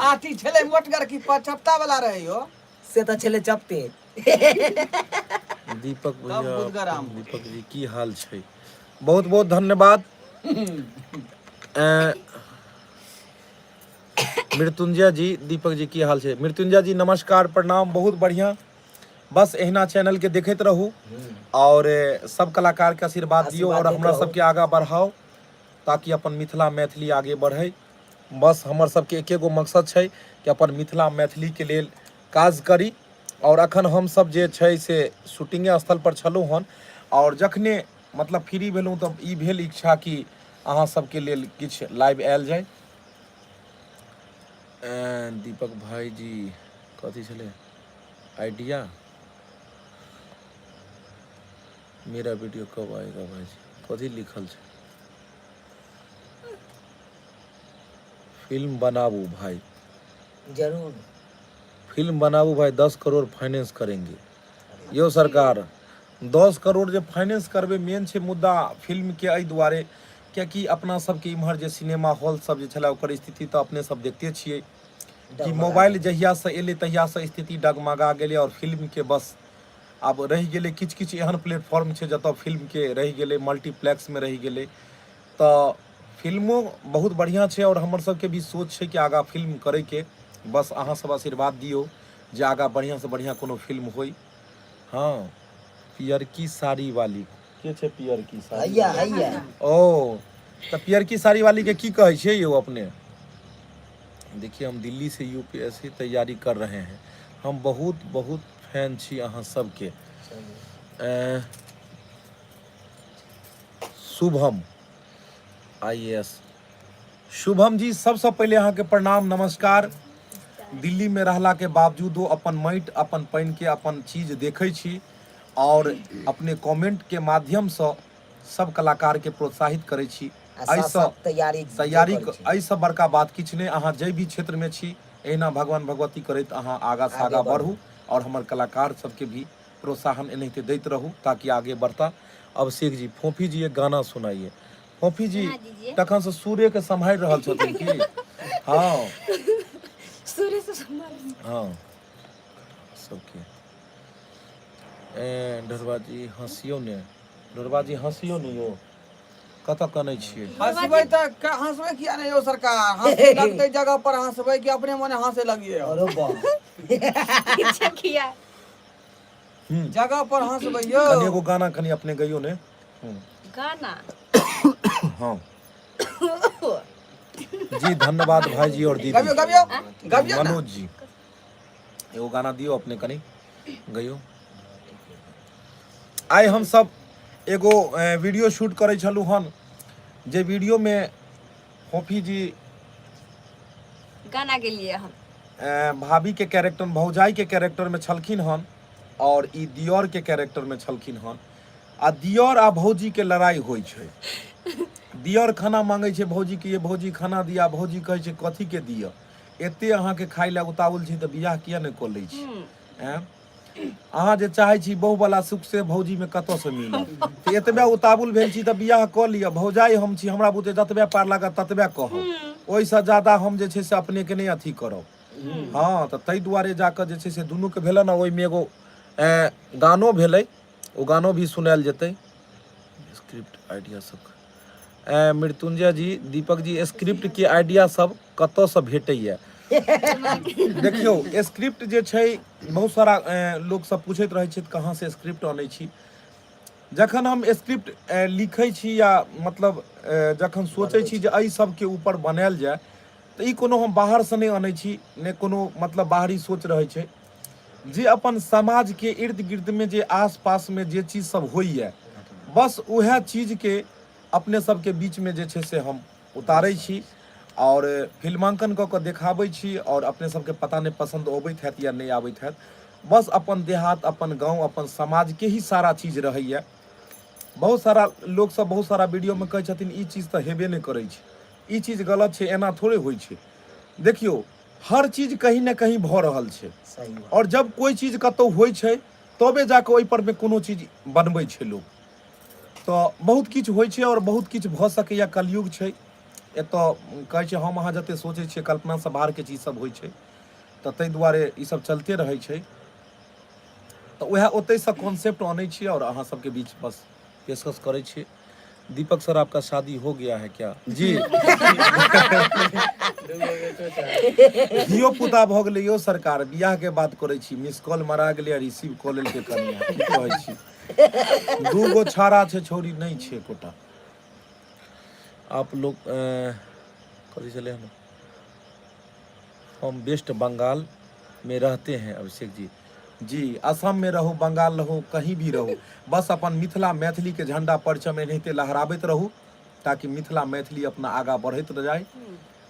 आठी छलै मोटगर की पचपता वाला रहै यौ? से तऽ छलै चपते। दीपक तब भैया बुधगर आम। दीपक जी की हाल छै? बहुत बहुत धन्यवाद। मृत्युंजय जी, दीपक जी की हाल छै? मृत्युंजय जी नमस्कार, प्रणाम, बहुत बढ़िया। बस एहिना चैनल के देखैत रहू और सब कलाकार के आशीर्वाद दियौ और आशीर्वाद दैत हमरा रहू। सबके आगा बढ़ाओ ताकि अपन मिथिला मैथिली आगे बढ़े। बस हमर सबके एके गो मकसद छै कि अपन मिथिला मैथिली के लेल काज करी। और अखन हम सब जे छै से शूटिंगे स्थल पर छलहुँ हन और जखने मतलब फ्री भेलहुँ तऽ ई भेल इच्छा कि अहाँ सबके लेल किछु लाइव आयल जाय। दीपक भाई जी कथी छलै आइडिया? मेरा वीडियो कब आएगा भाई जी? कथी लिखल छै? फिल्म बनाबू भाई। जरूर फिल्म बनाबू भाई, 10 करोड़ फाइनेंस करेंगे यो सरकार। 10 करोड़ जे फाइनेंस करबै, मेन छै मुद्दा फिल्मके एहि दुआरे कियाकि अपना सबके इम्हर जे सिनेमा हॉल सब जे छलै ओकर स्थिति तऽ अपने सब देखते छियै कि डगमगा मोबाइल गेलै। जहियासँ एलै तहियासँ स्थिति डगमगा गेलै और फिल्मके बस आब रहि गेलै किछु किछु एहन प्लेटफॉर्म छै जतऽ फिल्मके रहि गेलै, मल्टीप्लेक्समे रहि गेलै। तऽ फिल्मो बहुत बढ़िआँ छै आओर हमर सबके भी सोच छै कि आगाँ फिल्म करैके। बस अहाँ सब आशीर्वाद दियौ जे आगाँ बढ़िआँसँ बढ़िआँ कोनो फिल्म होइ। हँ, पियरकी साड़ी वाली के छै? पियरकी साड़ी हैया वाली हैया। ओ तऽ पियरकी साड़ी वाली के की कहै छियै यौ अपने? देखिए, हम दिल्ली से यूपीएससी तैयारी कर रहे हैं, हम बहुत बहुत फैन छी अहाँ सबके। शुभम आईएएस, शुभम जी सबसँ पहिले अहाँके प्रणाम नमस्कार। दिल्ली में रहला के बावजूदो अपन माटि अपन पानि के अपन चीज देखै छी और अपने कमेंट के माध्यमसँ सब कलाकार के प्रोत्साहित करै छी। आ साथ एहिसँ साथ तैयारी जे तैयारी करै छी। एहिसँ बड़का बात किछु नहि। अहाँ जाहि भी क्षेत्रमे छी एहिना भगवान भगवती करैत अहाँ आगाँ से आगे आगाँ बढ़ू। बढ़ू और हमर कलाकार सबके भी प्रोत्साहन एनाहिते दैत रहू ताकि आगे बढ़ता। अभिषेक जी, फोफी जी एक गाना सुनाइए। फोफी जी सुना दीजिए। तखन से सूर्य के सम्हारि रहल छथिन की? हाँ सूर्य से सम्हारि। हाँ सबके। ए ढोरबा जी हँसियौ ने, ढोरबा जी हँसियौ ने यौ, कतऽ कनै छियै? हंसबै तऽ हंसबै किया नहि यौ सरकार? हंसी लगतै जगह पर हंसबै कि अपने मने हंसे लगिए? अरे वाह। पीछे किया? जगह पर हंसबै यौ। कनि एगो गाना कनि अपने गइयो ने। गाना? हाँ जी, धन्यवाद भाईजी और दीदी। गबियौ गबियौ गबियौ ने। मनोज जी एगो गाना दियौ अपने कनि गइयो। आइ हम सब एगो वीडियो शूट करै छलहुँ हन जे वीडियो में फोफी जी गाना गेलिए हम। भाभी के कैरेक्टर, भौजाई के कैरेक्टर में छलखिन हन और ई दियोर के कैरेक्टर में छलखिन हन आ दियोर आ भौजी के लड़ाई होइ छै। दियोर खाना मांगै छै भौजी के, ये भौजी खाना दिया। भौजी कहै छै कथी के दिअ, एते अहाँके खाइ लए उतावल छी तऽ बियाह किया नहि कऽ लै छी? आँय, अहाँ जे चाहै छी बहुवला सुख से भौजीमे कतऽसँ मिलत? तऽ एतबे उतावुल भेल छी तऽ बियाह कऽ लिअ। भौजाइ हम छी, हमरा बुते जतबे पार लागत ततबे कहब, ओहिसँ ज्यादा हम जे छै से अपनेके नहि अथी करब। हँ, तऽ ताहि दुआरे जाकऽ जे छै से दुनूके भेलै ने। ओहिमे एगो गानो भेलै, ओ गानो भी सुनायल जेतै। स्क्रिप्ट आइडिया सब मृत्युंजय जी, दीपक जी, स्क्रिप्ट के आइडिया सब कतऽसँ भेटैया? देखियौ, स्क्रिप्ट जे छै बहुत सारा लोक सब पूछैत रहै छथि कहाँ से स्क्रिप्ट अनै छी। जखन हम स्क्रिप्ट लिखै छी या मतलब जखन सोचै छी जे एहि सबके ऊपर बनायल जाय, तऽ ई कोनो हम बाहरसँ नहि अनै छी, नहि कोनो मतलब बाहरी सोच रहै छै। जे अपन समाजके इर्द गिर्दमे जे आस पासमे जे चीज सब होइए बस उएह चीजके अपने सबके बीचमे जे छै से हम उतारै छी आओर फिल्माङ्कन कऽ कऽ देखाबै छी। आओर अपने सबके पता नहि पसन्द अबैत हैत या नहि आबैत हैत। बस अपन देहात, अपन गाँव, अपन समाजके ही सारा चीज रहैए। बहुत सारा लोक सब बहुत सारा वीडियोमे कहै छथिन ई चीज तऽ हेबे नहि करै छै, ई चीज गलत छै, एना थोड़े होइ छै। देखियौ, हर चीज कहीं ने कहीं भऽ रहल छै। सही बात। आओर जब कोइ चीज कतहु होइ छै तबे जाकऽ ओहि पर मे कोनो चीज बनबै छै लोक। तऽ बहुत किछु होइ छै आओर बहुत किछु भऽ सकैए। कलयुग छै, एतऽ कहै छै हम अहाँ जते सोचै छियै कल्पनासँ बाहरके चीज सब होइ छै, तऽ ताहि दुआरे ई सब चलते रहै छै। तऽ उएह ओतहिसँ कॉन्सेप्ट अनै छियै आओर अहाँ सबके बीच बस पेशकश करै छियै। दीपक सर आपका शादी हो गया है क्या? जी, धियो पुता भऽ गेलै यौ सरकार। बियाह के बात करै छी, मिस कॉल मरा गेलै आ रिसीव कऽ लेलकै कनिया। की कहै छी, दू गो छाड़ा छै, छौड़ी नहि छै एकोटा। आप लोग कथी छलै हन? हम वेस्ट बंगाल में रहते हैं। अभिषेक जी, जी असम में रहू, बंगाल रहू, कहीं भी रहू, बस अपन मिथिला मैथिली के झंडा परचम एनाहिते लहराबैत रहू ताकि मिथिला मैथिली अपना आगा बढ़ैत जाय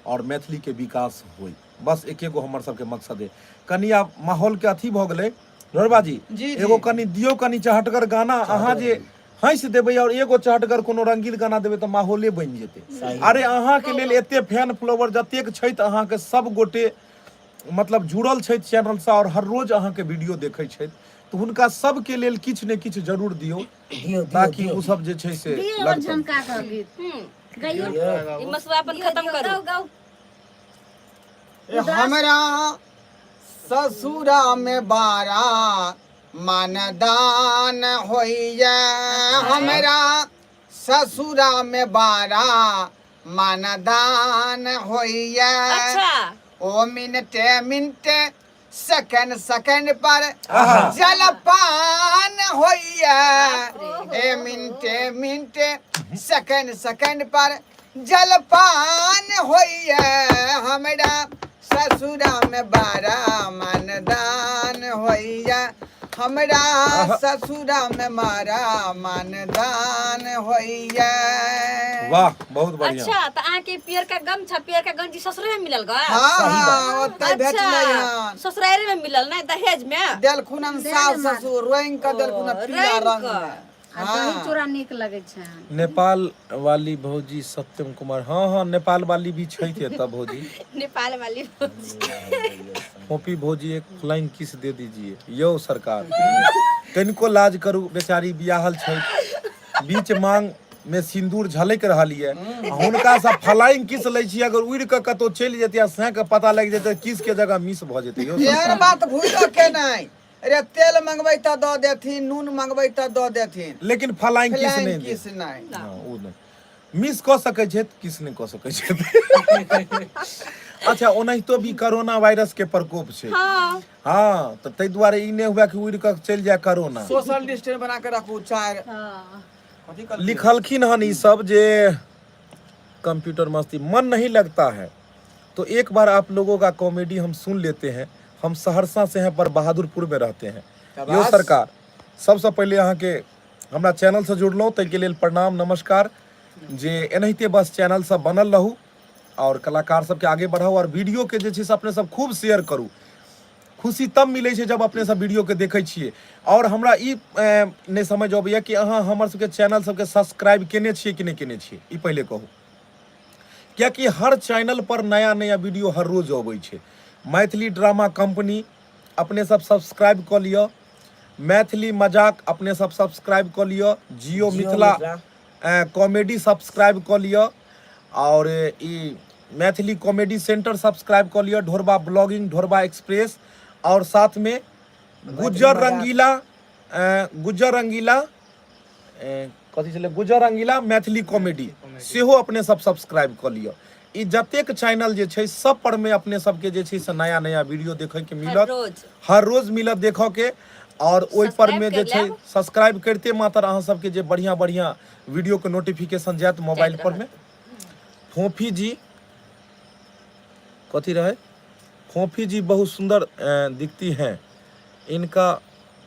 और मैथिली के विकास होय। बस एके गो हमर सबके मकसद है। कनि आब माहौल के अथी भऽ गेलै। ढोरबा जी, जी, जी। एगो कनि दियौ, कनि चहटगर गाना। अहाँ जे हंसि देबै और एगो चहटगर कोनो रंगीन गाना देबै तऽ माहौले बनि जेतै। सही। अरे अहाँके लेल एते फैन फॉलोवर जतेक छथि अहाँके, सब गोटे मतलब जुड़ल छथि चैनलसँ और हर रोज अहाँके वीडियो देखै छथि, तऽ हुनका सबके लेल किछु ने किछु जरूर दियौ। दियौ दियौ ताकि दियौ। ओ सब जे छै से दियौ एगो लगतनि। झमका कऽ गीत गैयौ। ई मसुआ अपन खत्म करू। गाउ गाउ। ए हमरा ससुरा में बारा मानदान होइया, हमरा ससुरा में बारा मानदान होइया। अच्छा। ओ मिनटे मिनटे सेकंड सेकंड पर आहा। जलपान होइया। बाप रे। ए मिनटे मिनटे सेकंड सेकंड पर जलपान होइया, हमरा ससुरा में बारा मानदान होइया, हमरा ससुरा में मारा मानदान होइया। वाह, बहुत बढ़िया। अच्छा, तऽ अहाँके पियरका गमछा पियरका गंजी ससुरे में मिलल गा? हाँ हाँ, ओतै भेटलै हन। ससुरारे में मिलल नहि दहेज में? देलखुन हन सास ससुर, रंग के देलखुन हन पीला रंग रंग कऽ। में। आ दही चूड़ा नीक लगै छै। नेपाल वाली भौजी सत्यम कुमार, हाँ हाँ, नेपाल वाली भी छथि एतऽ भौजी। नेपाल वाली भौजी। फोपी भौजी एक फ्लाइंग किस दे दीजिए। यौ सरकार, कनिको लाज करू, बेचारी बियाहल छथि, बीच मांग में सिंदूर झलकि रहल ये, आ हुनका से फ्लाइंग किस लै छी, अगर उड़ि कऽ कतौ चलि जेतै आ सैं के पता लागि जेतै, किस के जगह मिस भऽ जेतै यौ एहन सरकार। बात भूलो के नहि रे। तेल मंगबै तऽ दऽ देथिन, नून मंगबै तऽ दऽ देथिन, लेकिन फलाइंग किस फ्लाइंग नहि देत। किस नहि। हँ, ओ नहि मिस कऽ सकै छथि, किस नहि कऽ सकै छथि। अच्छा, ओनाहितो भी कोरोना वायरस के प्रकोप छै। हाँ। हाँ, तऽ ताहि दुआरे ई नहि हुए कि उड़ि कऽ चलि जाय कोरोना। सोशल डिस्टेंस बना के रखू। चारि हाँ। कथी कहलकै? लिखलखिन हन ई सब जे कंप्यूटर मस्ती मन नहीं लगता है तो एक बार आप लोगों का कॉमेडी हम सुन लेते हैं। हम सहरसा से हैं पर बहादुरपुर में रहते हैं। यो शाबाश। सरकार, सबसँ पहिले अहाँके हमरा चैनलसँ जुड़लहुँ ताहिके लेल प्रणाम नमस्कार। जे एनाहिते बस चैनलसँ बनल रहू आओर कलाकार सबके आगे बढ़ाउ आओर वीडियोके जे छै से अपने सब खूब शेयर करू। खुशी तब मिलै छै जब अपने सब वीडियोके देखै छियै। आओर हमरा ई नहि समझ अबैए कि अहाँ हमर सबके चैनल सबके सब्सक्राइब केने छियै कि नहि केने छियै, ई पहिले कहू, कियाकि हर चैनल पर नया नया वीडियो हर रोज अबै छै। मैथिली ड्रामा कंपनी अपने सब सब्सक्राइब कऽ लिअ, मैथिली मजाक अपने सब सब्सक्राइब कऽ लिअ, जियो जियो मिथिला मिथिला कॉमेडी सब्सक्राइब कऽ लिअ, आओर ई मैथिली कॉमेडी सेंटर सब्सक्राइब कऽ लिअ, ढोरबा ब्लॉगिंग, ढोरबा एक्सप्रेस, आओर साथमे गुज्जर मजाक। रंगीला, गुज्जर रंगीला कथी छलै, गुज्जर रंगीला मैथिली कॉमेडी सेहो अपने सब सब्सक्राइब कऽ लिअ। ई जतेक चैनल जे छै सब पर मे अपने सबके जे छै से नया नया वीडियो देखै के हर मिलत, रोज हर रोज मिलत देखऽ के। और ओहि पर मे सब्सक्राइब जे कर छै लेब। सब्सक्राइब करिते मात्र अहाँ सबके जे बढ़िया बढ़िया वीडियो के नोटिफिकेशन जायत मोबाइल जाइत पर मे। फोफी जी कथी रहे, फोफी जी बहुत सुंदर दिखती हैं, इनका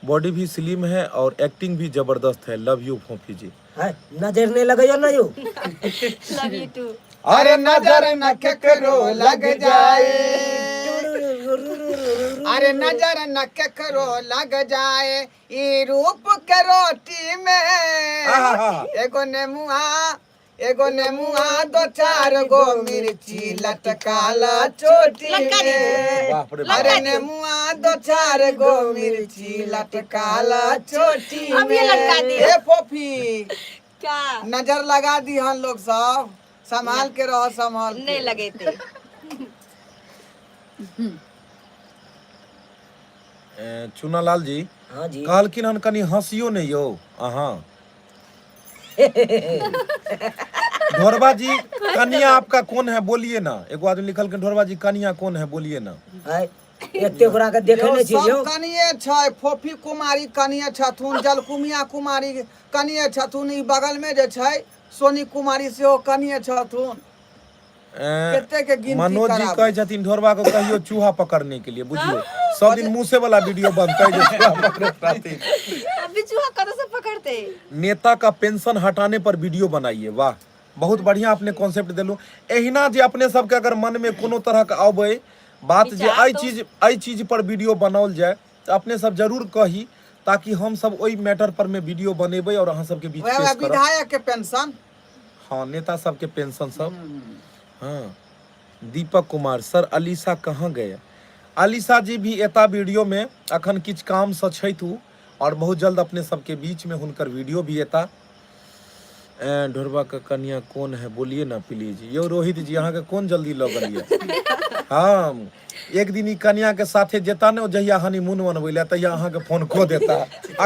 बॉडी भी स्लिम है और एक्टिंग भी जबरदस्त है, लव you फोफी जी। है, नजर नहीं लगैयो ना यो। Love you to. अरे नजर न केकरो लग जाए, अरे नजर न केकरो लग जाए ई रूप के रोटी में आहा। एगो नेमुआ एगो नेमुआ दो चार गो मिर्ची लटकाला चोटी में। बाप रे बाप। अरे नेमुआ दो चार गो मिर्ची लटकाला चोटी अब ये लटका में। दिए। ए फोफी क्या नजर लगा दी हन लोग सब संभाल के रहो संभाल के। नहीं लगेते ए, चुनालाल जी हाँ जी कहलखिन हन कनि हंसियो नहीं यौ अहाँ ढोरबा जी कनिया आपका कौन है बोलिए ना एगो आदमी लिखल ढोरबा जी कनिया कौन है बोलिए ना आय, एते गोरा के देखे यौ, नहीं छियै सब यौ कनिये छै फोफी कुमारी कनिये छथुन जलकुमिया कुमारी कनिये छथुन ई बगल में जे छै सोनी कुमारी सेहो कनिये छथुन ए, कते के गिनती मनोज जी कराबू। कहै छथिन ढोरबा को कहियो चूहा पकड़ने के लिए बुझियो सब दिन मुँह से वाला वीडियो बनतै जे चूहा पकड़ैत रहथिन अभी चूहा कतऽ से पकड़ते नेता का पेंशन हटाने पर वीडियो बनाइए वाह बहुत बढ़िया अपने कॉन्सेप्ट देलहुँ एहिना जे अपने सबके अगर मन में कोनो तरहक अबै बात जे विचार एहि तो- चीज एहि चीज पर वीडियो बनाओल जाय तऽ अपने सब जरूर कही ताकि हम सब ओहि मैटर पर में वीडियो बनेबै और अहाँ सबके बीच वएह पेश करब विधायक के पेंशन हाँ नेता सबके पेंशन सब हाँ दीपक कुमार सर अलीसा कहाँ गए अलीसा जी भी एता वीडियो में अखन किछु कामसँ छथि उ और बहुत जल्द अपने सबके बीच में हुनकर वीडियो भी एता ए, ढोरबा के कनिया कौन है बोलिए ना प्लीज यो रोहित जी अहाँके कोन जल्दी लगल ये हाँ एक दिन ई कनिया के साथे जेता ने जहिया हनीमून मनबै लए तहिया अहाँके फोन कऽ देता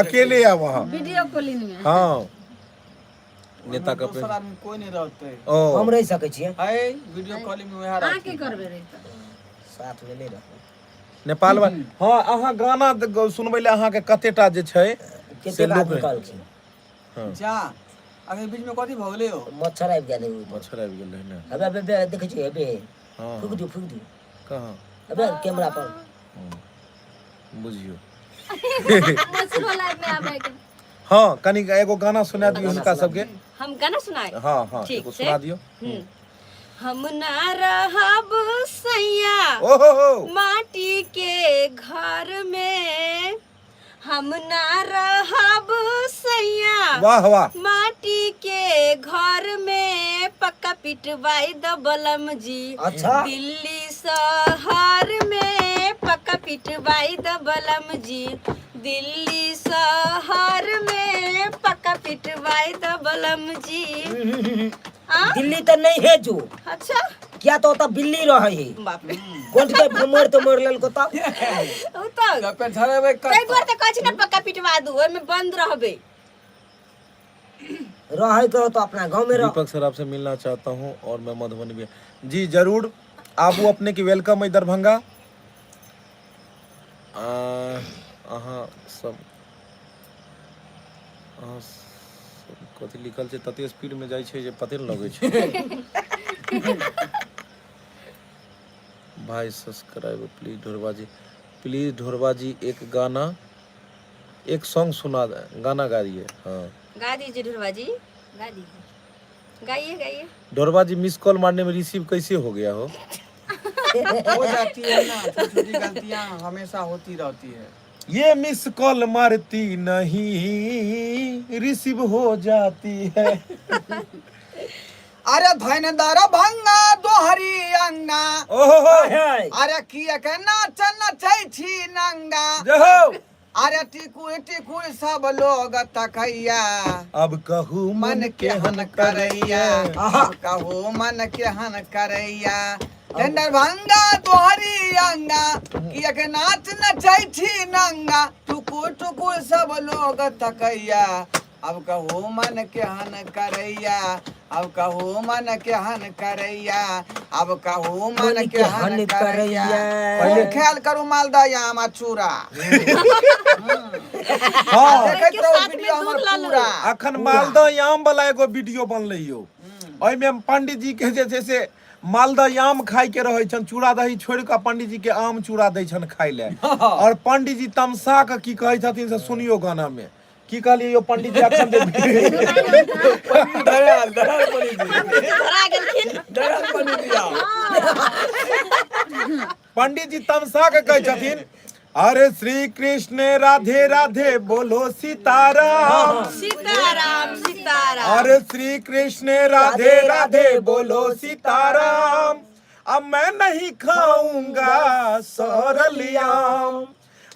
अकेले आब अहाँ वीडियो कॉलिंग में हाँ नेता के दोसर आदमी कोई नहीं रहते ओ हम रहि सकै छियै है वीडियो कॉलिंग में वएह अहाँ रहते की करबै रे तऽ? साथ में नहि रहबै नेपाल में हाँ अहाँ गाना सुनबै लए अहाँके कतेटा जे छै से कतेक लोक आदमी कहलखिन जा अभी बीच में कथी भऽ गेलै यौ मच्छर आबि गेलै ओहि पर। मच्छर आबि गेल रहै ने हबे हबे हबे देखै छियै हबे हाँ फूक दियौ फूक दियौ कहाँ हबे कैमरा पर बुझियौ मछलो लाइव में आबै के हाँ कनि एगो गाना सुना दियौ हुनका सबके हम गाना सुनाए हाँ हाँ ठीक एगो छै। सुना दियौ हम ना रहब सैया ओहो हो माटी के घर में हम ना रहब सैया वाह वाह माटी के घर में पक्का पिटवाई द बलम जी अच्छा दिल्ली शहर में पक्का पिटवाई द बलम जी दिल्ली शहर में पक्का पिटवाई द बलम जी आ? दिल्ली तऽ नहीं है जो अच्छा किया तो ओतऽ बिल्ली रहै है बाप रे गोंठ के मोड़ तो मोड़ लेलको तब उ तऽ तऽ पे झरेबै ताहि दुआरे तऽ कहै छी ने पक्का पिटवा दू ओहिमे बंद रहबै रहै के हो तो अपना गाँव में रह दीपक सर आपसे मिलना चाहता हूँ और मैं मधुबनी भी जी जरूर आबू अपने के welcome है दरभंगा अहाँ सब अहाँ सब कथी लिखल छै तते स्पीड में जाइ छै जे पते नहि लगै छै भाई सब्सक्राइब प्लीज ढोरबा जी प्लीज ढोरबा जी एक गाना एक सॉन्ग सुना गाना गा दिए हाँ गा दीजिए ढोरबा जी गा दीजिए गाइए गाइए ढोरबा जी मिस कॉल मारने में रिसीव कैसे हो गया हो हो जाती है ना छोटी छोटी गलतियां हमेशा होती रहती है ये मिस कॉल मारती नहीं रिसीव हो जाती है अरे धन दर भंगा दोहरी अंगा ओहो हो अरे किया के नाच नचै छी नंगा जय हो अरे टिकुर टिकुर सब लोग तकैया अब कहू मन केहन करैया अब कहू मन केहन करैया टेंडर भंगा तोहरी अंगा किया के नाच नचै छी नंगा टुकुर टुकुर सब लोग तकैया अब कहू मन केहन करैया अब कहू मन केहन करैया अब कहू मन केहन करैया पहिले ख्याल करू मालदह आम आ चूड़ा हाँ देखैत रहू वीडियो हमर पूरा अखन मालदह आम वाला एगो वीडियो बनलै यौ ओहिमे पंडित जी के जे छै से मालदह आम खाय के रहै छनि चूड़ा दही छोड़ि कऽ पंडित जी के आम चूड़ा दै छनि खाय लए और पंडित जी तमसा कऽ की कहै छथिन से सुनियो गाना में की कहलियै यौ पंडित जी अखन जे धराल धराल पंडित जी धरा गेलखिन धराल पंडित जी आओ। पंडित जी तमसा के कहै छथिन अरे श्री कृष्ण राधे राधे बोलो सीताराम। सीताराम सीताराम। अरे श्री कृष्ण राधे राधे बोलो सीताराम, अब मैं नहीं खाऊंगा सौरल आम।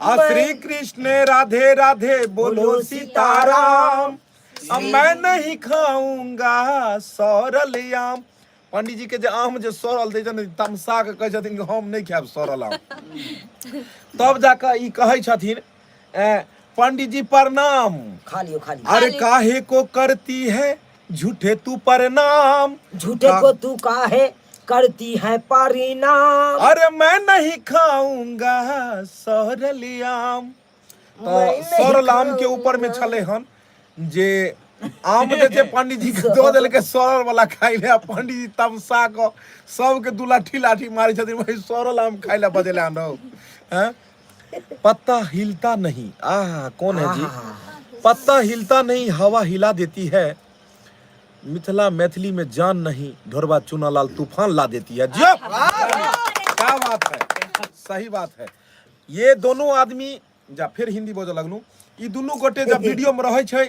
आ श्री कृष्ण राधे राधे बोलो सीताराम, अब मैं नहीं खाऊंगा सौरल आम। पंडीजी के जे आम जे सड़ल दै छथिन, तमसा के कहै छथिन कि हम नहि खायब सड़ल आम। तब जाकऽ ई कहै छथिन, पंडीजी प्रणाम। खा लियो, खा लियो। अरे काहे को करती है झूठे तू प्रणाम, झूठे को तू काहे करती है परिणाम। अरे मैं नहीं खाऊंगा सड़ल आम। तऽ सड़ल आम के ऊपर में छलै हन जे आम जे छै पंडीजी के दऽ देलकै सड़ल वाला खाइ ले, आ पंडीजी तमसा कऽ सबके दू लाठी लाठी मारै छथिन, वही सड़ल आम खाइ लए बजेला हन रौ। हैं? पत्ता हिलता नहीं, आहा कौन है जी? पत्ता हिलता नहीं हवा हिला देती है, मिथिला मैथिली में जान नहीं, ढोरबा चुनालाल तूफान ला देती है। जी क्या बात है, सही बात है। ये दोनों आदमी जा फिर हिंदी बजऽ लगलहुँ। ई दुनू गोटे जब वीडियोमे रहै छै,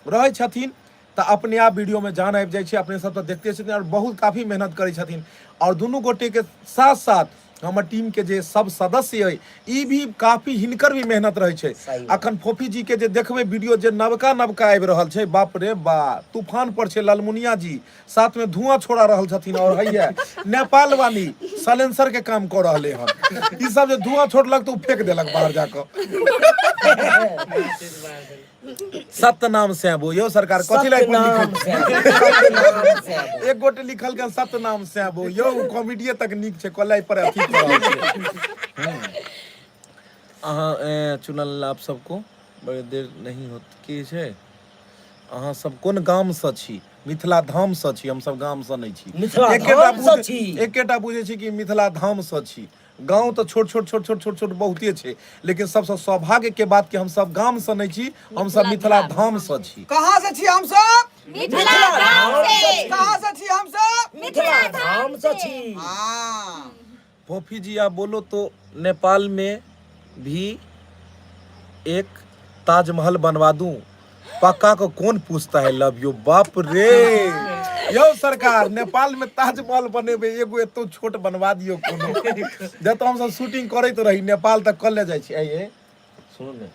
रहै छथिन तऽ अपने आप वीडियोमे जान आबि जाइ छै। अपने सब तऽ देखते छथिन आओर बहुत काफी मेहनत करै छथिन। आओर दुनू गोटेके साथ साथ हमर टीमके जे सब सदस्य अइ, ई भी काफी हिनकर भी मेहनत रहै छै। सही बात। अखन फोफी जी के जे देखबै वीडियो जे नवका नवका आबि रहल छै, बाप रे बा, तूफान पर छै ललमुनिया जी, साथ में धुआं छोड़ा रहल छथिन और हैया नेपाल वाली साइलेंसर के काम कऽ रहले हन। ई सब जे धुआं छोड़लक तऽ ओ फेंक देलक बाहर जाकऽ। सत्यनाम सैबो यौ सरकार कथी लाइ पर सत्यनाम लिखल सैबो, सत्यनाम सैबो। एक गोटे लिखल के सत्यनाम सैबो यौ, कॉमेडीए तक नीक छै, कलाई पर अथी कऽ रहल छै। अहाँ चुनल आप सबको बड़े देर नहीं होत की छै। अहाँ सब कोन गामसँ छी? मिथिला धामसँ छी। हमसब गामसँ नहि छी, मिथिला एकेटा धामसँ छी। एकेटा बुझै छी कि मिथिला धामसँ छी। गाँव तऽ छोट छोट छोट छोट छोट छोट बहुते छै, लेकिन सबसँ सौभाग्यके बात कि हमसब गामसँ नहि छी, हमसब मिथिला धामसँ छी। कहाँ से छी हमसब? मिथिला धाम से। कहाँ से छी हमसब? मिथिला धाम से छी। हाँ। फोफी जी आप बोलो तो नेपाल में भी एक ताजमहल बनवा दूं, पक्का को कौन पूछता है, लव you. बाप रे यौ सरकार, नेपाल में ताजमहल बनेबे, एगो एतो छोट बनवा दियौ कोनो। जतऽ हमसब शूटिंग करैत रही नेपाल तक कल जाइ छी। आइए सुनू ने,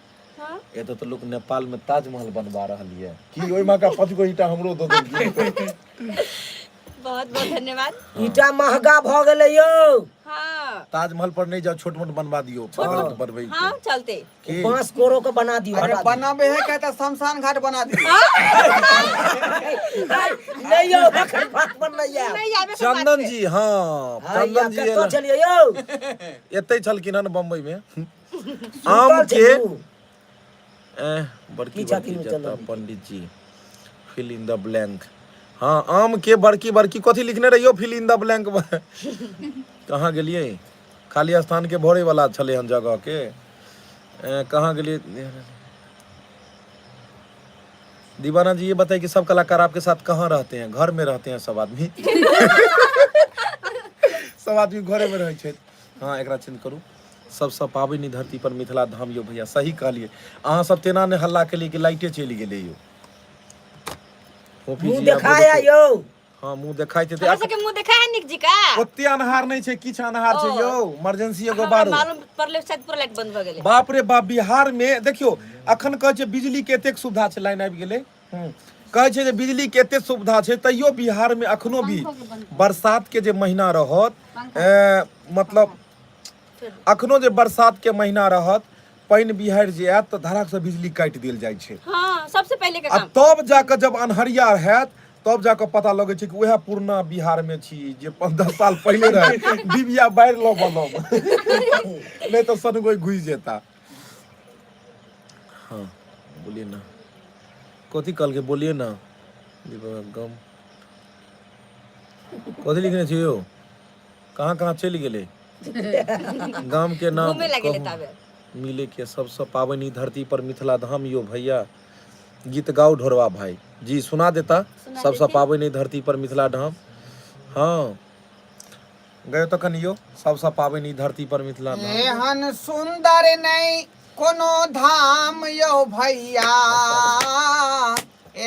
एतऽ तऽ लोक नेपाल में ताजमहल बनवा रहल यऽ की ओहिमे का 5 गो ईटा हमरो दऽ देलखिन। बहुत बहुत धन्यवाद। ईटा महंगा भऽ गेलै यौ। हाँ। ताजमहल पर नहीं जाओ, छोट मोट बनवा दियो, बगल के बनबै हाँ चलते के बांस कोरो के बना दियो, अरे हटा दियो। बनाबे है कहता शमशान घाट बना दियो। नहीं यौ, एखन बात पर नहीं आयब। नहीं आबे सब बात चंदन पे। जी, हाँ, हाँ, चंदन जी कतऽ एला। छलियै यौ? एतै छलखिन हन बम्बई में। सुतल आम के छलहुँ। बड़की की बड़की छथिन जता चंदन जी? पंडित जी फिल इन the blank. हाँ, आम के बड़की बड़की कथी लिखने रहियो फिल इन the blank. कहाँ गेलियै? खाली स्थान के भरे वाला छलै हन जगह के। कहाँ गेलियै? दीवाना जी ये बताइए कि सब कलाकार आपके साथ कहाँ रहते हैं? घर में रहते हैं सब आदमी, सब आदमी घरे में रहै छथि। हाँ, एकरा चेंज करू। सबसँ पाबनि धरती पर मिथिला धाम यौ भैया, सही कहलियै। अहाँ सब तेना ने हल्ला केलियै कि लाइटे चलि गेलै यौ। फोफी मुँह जी, आब देखाया बोलो। यौ। हाँ, मुँह देखाइ छै। हमरा सबके मुँह देखाय निक जी का? ओते अन्हार नहि छै, किछु अन्हार छै ओ। यौ। इमरजेंसी एगो हमरा बारू। मालूम पड़लै शायद पूरा लाइट बंद भऽ गेलै। बाप रे बाप, बिहार में देखियौ अखन कहै छै बिजली के एतेक सुविधा छै, लाइन आबि गेलै। कहै छै जे बिजली के एते सुविधा छै, तैयो बिहार में अखनो भी बरसात के जे महीना रहत, मतलब अखनो जे बरसात के महीना रहत, पानि बिहाड़ि जे आयत तऽ धड़ाक से बिजली काटि देल जाइ छै। हाँ, सबसे पहले के आ काम। तब जाकऽ जब अन्हरिया हैत तब जाकऽ पता लगै छै कि उएह पुरना बिहार में छी जे 5-10 साल पहिले रहै। डिबिया बारि लऽ बलम, नहि तऽ सनगोइ घुसि जेता। हाँ बोलिए ना, कथी कहलकै? बोलिए ना दीपक गम कथी लिखने छी यौ? कहाँ कहाँ चलि गेलै गाम के नाम? घूमे लए गेलै कहू। ताबे मिले के सबसँ पाबनि धरती पर मिथिला धाम यो भैया। गीत गाओ ढोरवा भाई जी, सुना देता। सुना सबसँ देथिन। पाबनि धरती पर मिथिला धाम। हाँ, गयो तखन यौ सबसँ पाबनि ई धरती पर मिथिला धाम। एहन सुंदर नहि कोनो धाम यौ भैया,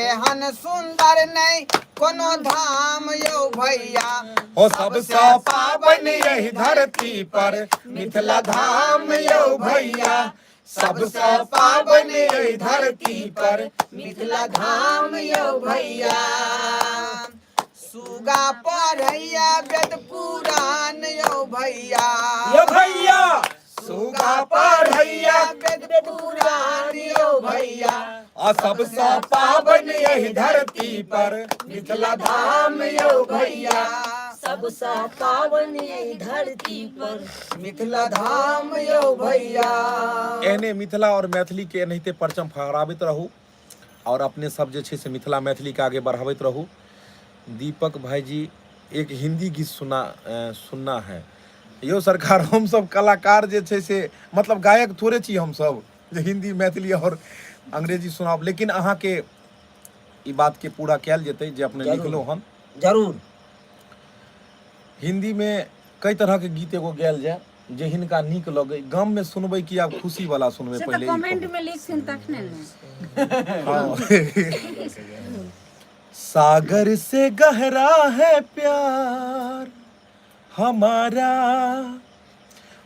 एहन सुंदर नहि कोनो धाम यौ भैया। हो सबसँ पाबनि एहि धरती पर मिथिला धाम यौ भैया, सबसँ पाबनि एहि धरती पर मिथिला धाम यौ भैया। सुगा पढ़ैया वेद पुराण यौ भैया, यौ भैया, सुगा पढ़ैया वेद पुराण यौ भैया। आ सबसँ पाबनि एहि धरती पर मिथिला धाम यौ भैया। सबसँ पावन एहि धरती पर मिथिला धाम यौ भैया। एहने मिथिला और मैथिली के एनाहिते परचम फहराबैत रहू और अपने सब जे छै से मिथिला मैथिली के आगे बढ़ाबैत रहू। दीपक भाईजी एक हिंदी गीत सुनना है यौ सरकार। हम सब कलाकार जे छै से मतलब गायक थोड़े छी हम सब जे हिंदी मैथिली और अंग्रेजी सुनाब, लेकिन अहाँके ई बात के पूरा कयल जेतै जे अपने जरूर। लिखलहुँ हन। जरूर। हिंदी में कई तरह के गीत एगो गायल जाय जे हिनका नीक लगै। गाम में सुनबै कि आब खुशी वाला सुनबै? से तऽ पहिले ई कमेंट कहू। में लिखथिन तखने ने। हाँ। सागर से गहरा है प्यार हमारा।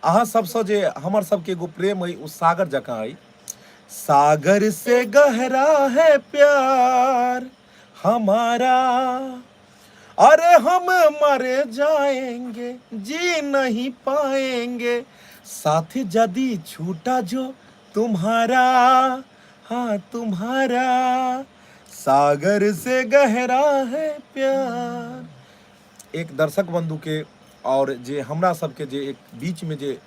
अहाँ सबसँ जे हमर सबके एगो प्रेम अइ ओ सागर जकाँ अइ। सागर से गहरा है प्यार हमारा, अरे हम मर जाएंगे जी नहीं पाएंगे, साथ यदि छूटा जो तुम्हारा, हाँ तुम्हारा। सागर से गहरा है प्यार। एक दर्शक बंधु के और जे हमरा सबके जे एक बीच में जे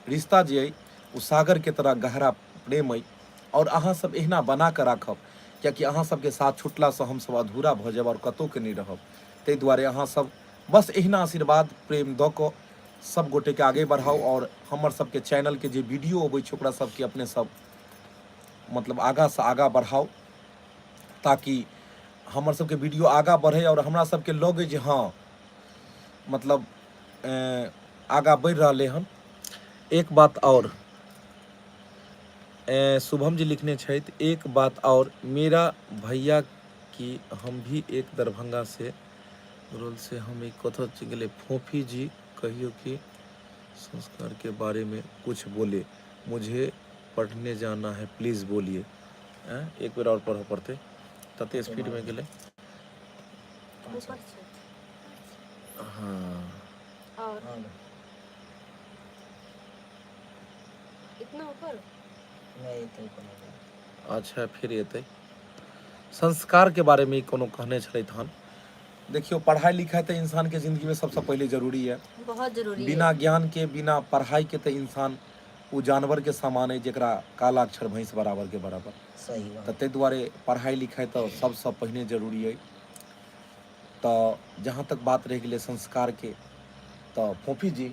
रिश्ता जे अइ ओ सागर के तरह गहरा प्रेम अइ और अहाँ सब एहिना बना कऽ राखब, कियाकि अहाँ सबके साथ छुटलासँ हमसब अधूरा भऽ जायब और कतहु के नहि रहब। ताहि दुआरे अहाँ सब बस एहिना आशीर्वाद प्रेम दऽ कऽ सब गोटेके आगे बढ़ाउ और हमर सबके चैनलके जे वीडियो अबै छै ओकरा सबके अपने सब मतलब आगाँसँ आगाँ बढ़ाउ, ताकि हमर सबके वीडियो आगाँ बढ़ै और हमरा सबके लगै जे हँ मतलब आगाँ बढ़ि रहलै हन। एक बात और शुभम जी लिखने छथि, एक बात और मेरा भैया कि हम भी एक दरभंगा से रोल से हम एक कतऽ गेलै। फोफी जी कहियो कि संस्कार के बारे में कुछ बोले, मुझे पढ़ने जाना है, प्लीज बोलिए। एक बेर और पढ़ऽ पड़तै, तते स्पीड में गेलै। हाँ। और इतना ऊपर नहीं तो ऊपर नहीं। अच्छा फिर एतै संस्कार के बारे में कोनो कहने छलै तहन। देखियौ, पढ़ाई लिखाई तऽ इंसान के जिंदगी में सबसे पहिले जरूरी है। बहुत जरूरी है। बिना ज्ञान के बिना पढ़ाई के तऽ इंसान ओ जानवर के समान है जेकरा काला अक्षर भैंस बराबर के बराबर। सही बात। तऽ ताहि दुआरे पढ़ाई लिखाई तऽ सबसँ पहिने जरूरी अइ। तऽ जहाँ तक बात रहि गेलै संस्कार के, तऽ फोफी जी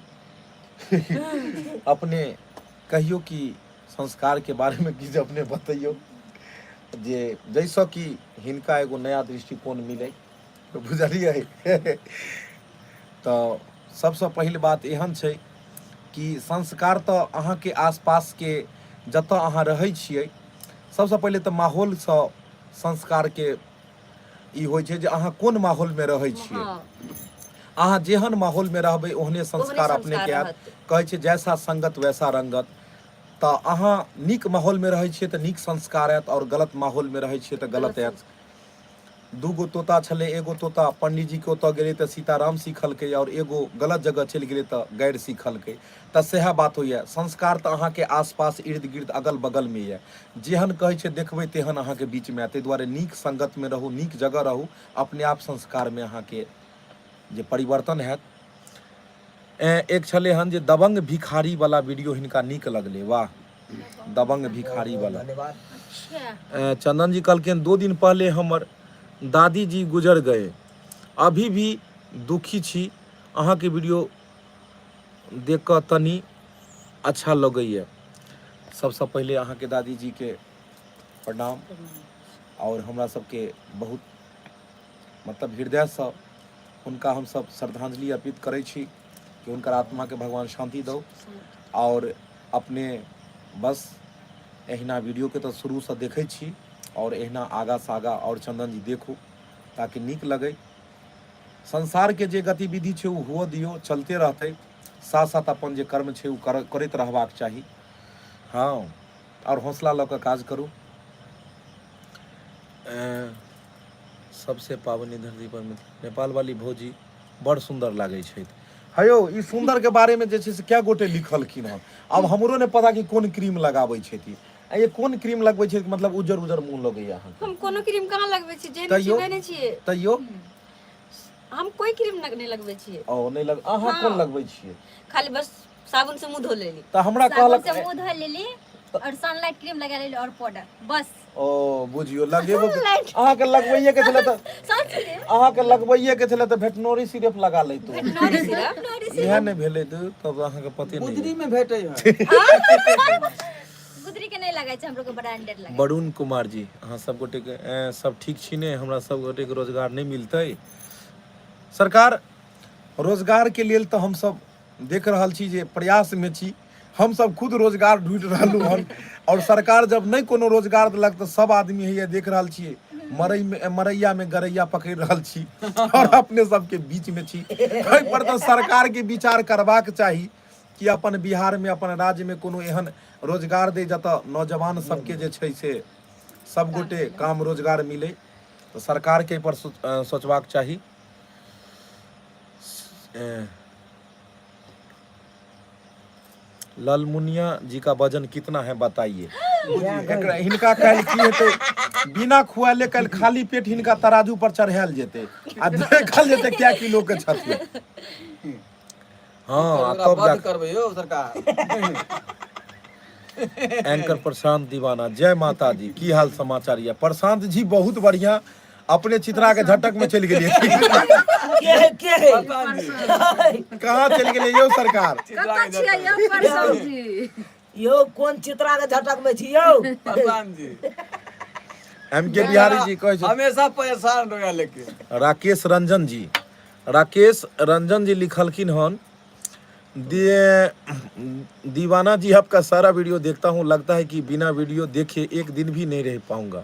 अपने कहियौ कि संस्कार के बारे में किछु अपने बतैयौ जे जाहिसँ कि हिनका एगो नया दृष्टिकोण मिलै, बुझलियै? तऽ सबसँ पहिल बात एहन छै कि संस्कार तऽ अहाँके आसपासके जतऽ अहाँ रहै छियै, सबसँ पहिले तऽ माहौलसँ संस्कारके ई होइ छै जे अहाँ कोन माहौलमे रहै छियै। अहाँ जेहन माहौलमे रहबै ओहने संस्कार अपनेके आयत। कहै छै जैसा संगत वैसा रंगत। तऽ अहाँ नीक माहौलमे रहै छियै तऽ नीक संस्कार आयत आओर गलत माहौलमे रहै छियै तऽ गलत आयत। दूगो तोता छलै, एगो तोता पंडीजीके ओतऽ गेलै तऽ सीताराम सिखलकै आओर एगो गलत जगह चलि गेलै तऽ गारि सिखलकै। तऽ सएह बात होइए, संस्कार तऽ अहाँके आसपास इर्द गिर्द अगल बगलमे यऽ, जेहन कहै छै देखबै तेहन अहाँके बीचमे आयत। ताहि दुआरे नीक संगतमे रहू, नीक जगह रहू, अपने आप संस्कारमे अहाँके जे परिवर्तन हैत। एक छलै हन जे दबंग भिखारी वाला वीडियो हिनका नीक लगलै। वाह, दबंग भिखारी वाला। धन्यवाद। चंदन जी कहलखिन 2 दिन पहले हमर दादी जी गुजर गए, अभी भी दुखी छी, अहाँके वीडियो देख कऽ तनी अच्छा लगैए। सबसँ पहिले अहाँके दादीजीके प्रणाम आओर हमरा सबके बहुत मतलब हृदयसँ हुनका हमसब श्रद्धांजलि अर्पित करै छी। कि हुनकर आत्माके भगवान शान्ति दौ। आओर अपने बस एहिना वीडियोके तऽ शुरूसँ देखै छी आओर एहिना आगाँसँ आगाँ आओर चन्दन जी देखू ताकि नीक लगै। संसारके जे गतिविधि छै ओ हुअ दियौ, चलते रहतै, साथ साथ अपन जे कर्म छै ओ करैत रहबाक चाही। हँ, आओर हौसला लऽ कऽ काज करू। सबसे पावनी धरती पर नेपाल वाली भौजी बड़ सुन्दर लागै छथि। हयौ, ई सुन्दर के बारे में जे छै से कए गोटे लिखलखिन हन, आब हमरो नहि पता कि कोन क्रीम लगाबै छथि। आ ये कोन क्रीम लगबै छथि, मतलब उज्जर उज्जर मुँह लगैया अहाँके? हम कोनो क्रीम कहाँ लगबै छी, जेहन छी तैयो? ओहने छियै। तैयो हम कोई क्रीम नहि लगबै छियै। ओ नहि लग, अहाँ कोन लगबै छियै? खाली बस साबुन से मुंह धो लेली। तऽ हमरा साबुन कहलक से मुंह धो लेली और सनलाइट क्रीम लगा लेली और पाउडर बस। ओ बुझियो लगेबो अहाँके लगबैये के छलै तऽ सनस्क्रीन अहाँके लगबैये के छलै तऽ भेटनोरी सिरप लगा लैतो। भेटनोरी सिरप इएह नहि भेलै तब अहाँके पते नहि। गुदरी में भेटै है। गुदरी के नहीं लगाइ छै, हमरो के ब्रांडेड लगा। वरुण कुमार जी, अहाँ सब गोटे के सब ठीक छी ने? हमरा सब गोटे के रोजगार नहि मिलतै सरकार? रोजगार के लेल तऽ हमसब देख रहल छी जे प्रयास में छी, हमसब खुद रोजगार ढूंढि रहलहुँ हन। और सरकार जब नहि कोनो रोजगार देलक तऽ सब आदमी हैया देख रहल छियै मरई में मरैया में गरैया पकड़ि रहल छी और अपने सबके बीच में छी। एहि पर तऽ सरकार के विचार करबाक चाही कि अपन बिहार में अपन राज्य में कोनो एहन रोजगार दे जतऽ नौजवान सबके जे छै से सब गोटे काम रोजगार मिले। तऽ सरकार के एहि पर सोचबाक चाही। ललमुनिया जी का वजन कितना है बताइए। एकरा हिनका काल्हि की हेतै, बिना खुआले काल्हि खाली पेट हिनका तराजू पर चढ़ायल जेतै आ देखल जेतै क्या किलो के छथिन। हँ, आ ओकरा तब बंद जा करबै यौ सरकार। एंकर प्रशांत दीवाना, जय माता दी, की हाल समाचार यऽ प्रशांत जी? बहुत बढ़िया। अपने चित्रा के झटक में चलि गेलियै। के है, के है? प्रशांत जी। कहाँ चलि गेलियै यौ सरकार? कतऽ छियै यौ प्रशांत जी? यौ, कोन चित्रा के झटक में छी यौ? प्रशांत जी। एम के बिहारी जी कहै छै हमेशा परेशान रहे लेकिन। राकेश रंजन जी, राकेश रंजन जी लिखलखिन हन, दीवाना जी आपका सारा वीडियो देखता हूँ, लगता है कि बिना वीडियो देखे एक दिन भी नहीं रह पाऊंगा।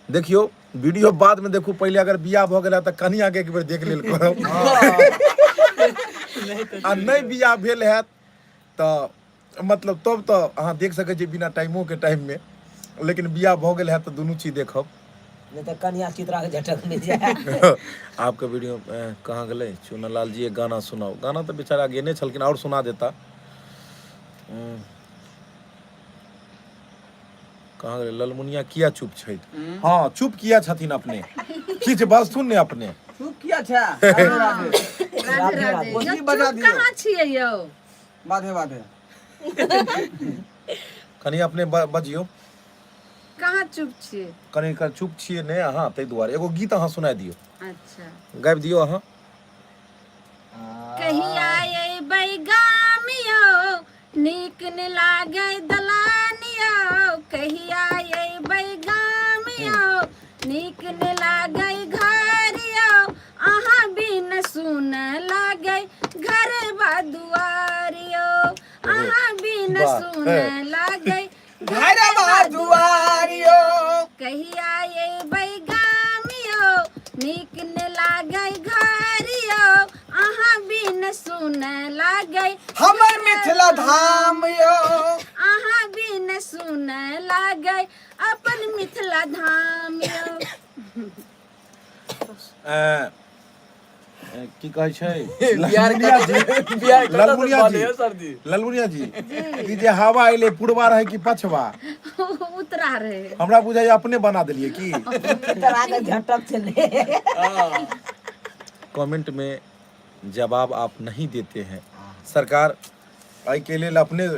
देखियो, वीडियो बाद में देखू, पहले अगर बियाह भ गेला तऽ कनिया के एक बेर देख लेल करब। आ नहि बियाह भेल हैत तऽ मतलब तब तऽ अहाँ देख सकै छी बिना टाइमो के टाइम में, लेकिन बियाह भऽ गेल हैत तऽ दुनू चीज देखब। नहीं तो कन्या चित्रा के झटक में जाए। आपके वीडियो कहाँ गेलै? चुनालाल जी एक गाना सुनाओ। गाना तऽ बेचारा गेने छलखिन, और सुना देता। कहाँ गेलै ललमुनिया? किया चुप छथि? हँ, चुप किया छथिन अपने? किछु बजथुन ने अपने। चुप किया छै? राधे राधे। राधे राधे राधे। राधे। यौ, कोसी बजा चुप दियौ। कहाँ छियै यौ? बाधे बाधे। कनि अपने बजियौ। कहाँ चुप छियै? कनि चुप छियै ने अहाँ, ताहि दुआरे एगो गीत अहाँ सुना दियौ। अच्छा, गाबि दियौ अहाँ। कहिया अयबै गाम यौ, नीक ने लागै दलान यौ। कहिया अयबै गाम यौ, नीक ने लागै घर यौ। अहाँ बिन सुन लागै घर बा दुआर यौ। अहाँ बिन वाह, सुन लागै घरवा दुआरियो। कहिया अयबै गाम यौ, नीक ने लागै घर यौ। अहाँ बिन सुन लागै हमर मिथिला धाम यौ। अहाँ बिन सुन लागै अपन मिथिला धाम यौ। की कहै छै बिहार ललमुनिया जी, बिहार कतऽ से ललमुनिया जी। बने यौ सर जी? ललमुनिया जी, ई जे हवा एलै पुरबा रहै कि पछवा? उतरा रहे। हमरा बुझाइए अपने बना देलियै की। चित्रा के झटक छलै। हाँ। कमेंट में जवाब आप नहीं देते हैं सरकार, एहिके लेल अपने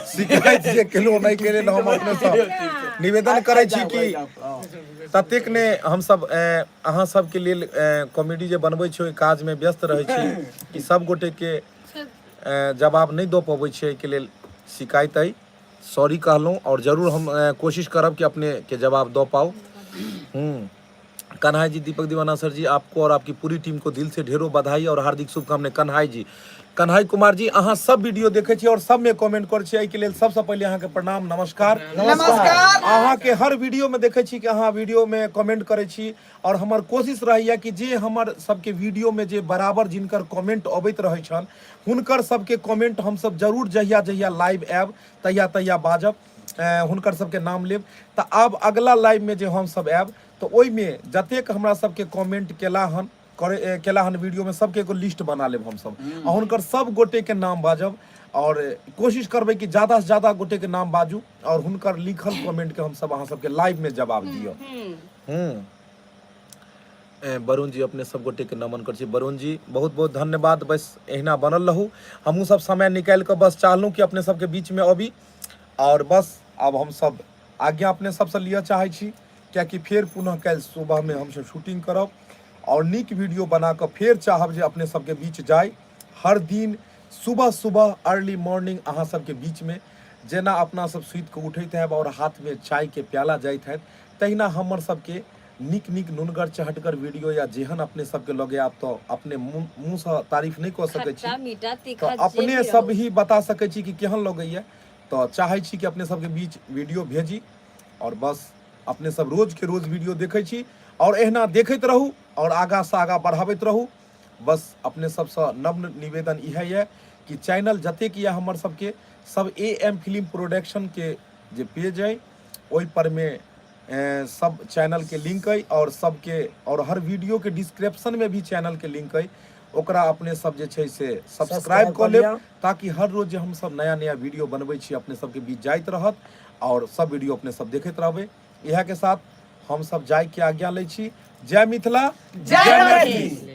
शिकायत जे केलहुँ नहि के लेल हम अपने सब निवेदन करै छी कि ततेक ने हमसब अहाँ सबके लेल कॉमेडी जे बनबै छी ओहि काजमे व्यस्त रहै छी कि सब गोटेके जवाब नहि दऽ पबै छी। एहिके लेल शिकायत अइ, सॉरी कहलहुँ, आओर जरूर हम कोशिश करब कि अपनेके जवाब दऽ पाउ। हूँ, कन्हाई जी, दीपक दीवाना सर जी, आपको और आपकी पूरी टीम को दिल से ढेरों बधाई और हार्दिक शुभकामनाएं। कन्हाई जी, कन्हाई कुमार जी, अहाँ सब वीडियो देखै छी और सब में कमेंट करै छी, एहिके लेल सबसँ पहिले अहाँके प्रणाम, नमस्कार। नमस्कार। अहाँके हर वीडियो में देखै छी कि अहाँ वीडियो में कमेंट करै छी और हमर कोशिश रहैया कि जे हमर सबके वीडियो में जे बराबर जिनकर कमेंट अबैत रहै छनि हुनकर सबके कमेंट हमसब जरूर जहिया जहिया लाइव आयब तहिया तहिया बाजब, हुनकर सबके नाम लेब। तऽ आब अगला लाइव में जे हमसब आयब तऽ ओहिमे जतेक हमरा सबके कमेंट केला हन करे केला हन वीडियो में सबके एगो लिस्ट बना लेब हमसब आ हुनकर सब गोटे के नाम बाजब और कोशिश करबै कि ज्यादा से ज्यादा गोटे के नाम बाजू और हुनकर लिखल कमेंट के हमसब अहाँ सबके लाइव में जवाब दिअ। वरुण जी, अपने सब गोटे के नमन करै छी। वरुण जी, बहुत बहुत धन्यवाद। बस एहिना बनल रहू। हमहूँ सब समय निकालि कऽ बस चाहलहुँ कि अपने सबके बीच में अबी और बस आब हम सब आज्ञा अपने सबसँ लिअ चाहै छी, कियाकि फेर पुनः काल्हि सुबहमे हमसब शूटिंग करब और नीक वीडियो बना कऽ फेर चाहब जे अपने सबके बीच जाय। हर दिन सुबह सुबह अर्ली मॉर्निंग अहाँ सबके बीचमे जेना अपना सब सुति कऽ उठैत हैब और हाथमे चायके प्याला जाइत हैत, तहिना हमर सबके नीक नीक नुनगर चहटगर वीडियो या जेहन अपने सबके लगे आब तऽ अपने मुँहसँ तारीफ नहि कऽ सकै छी, खट्टा मीठा तीखा तऽ अपने सब ही बता सकै छी कि केहन लगैया। तऽ चाहै छी कि अपने सबके बीच वीडियो भेजी और बस अपने सब रोज के रोज वीडियो देखै छी और एहिना देखैत रहू और आगाँ से आगाँ बढ़ाबैत रहू। बस अपने सबसँ नम्र निवेदन इएह यऽ कि चैनल जतेक यऽ हमर सबके सब ए एम फिल्म प्रोडक्शन के जे पेज अइ ओहि पर मे सब चैनल के लिंक अइ और सबके और हर वीडियो के डिस्क्रिप्शन में भी चैनल के लिंक अइ, ओकरा अपने सब जे छै से सब्सक्राइब कऽ लेब ताकि हर रोज जे हम सब नया नया वीडियो बनबै छी अपने सबके बीच जाइत रहत और सब वीडियो अपने सब देखैत रहबै। इएह के साथ हम सब जाय के आज्ञा लै छी। जय मिथिला, जय मैथिली।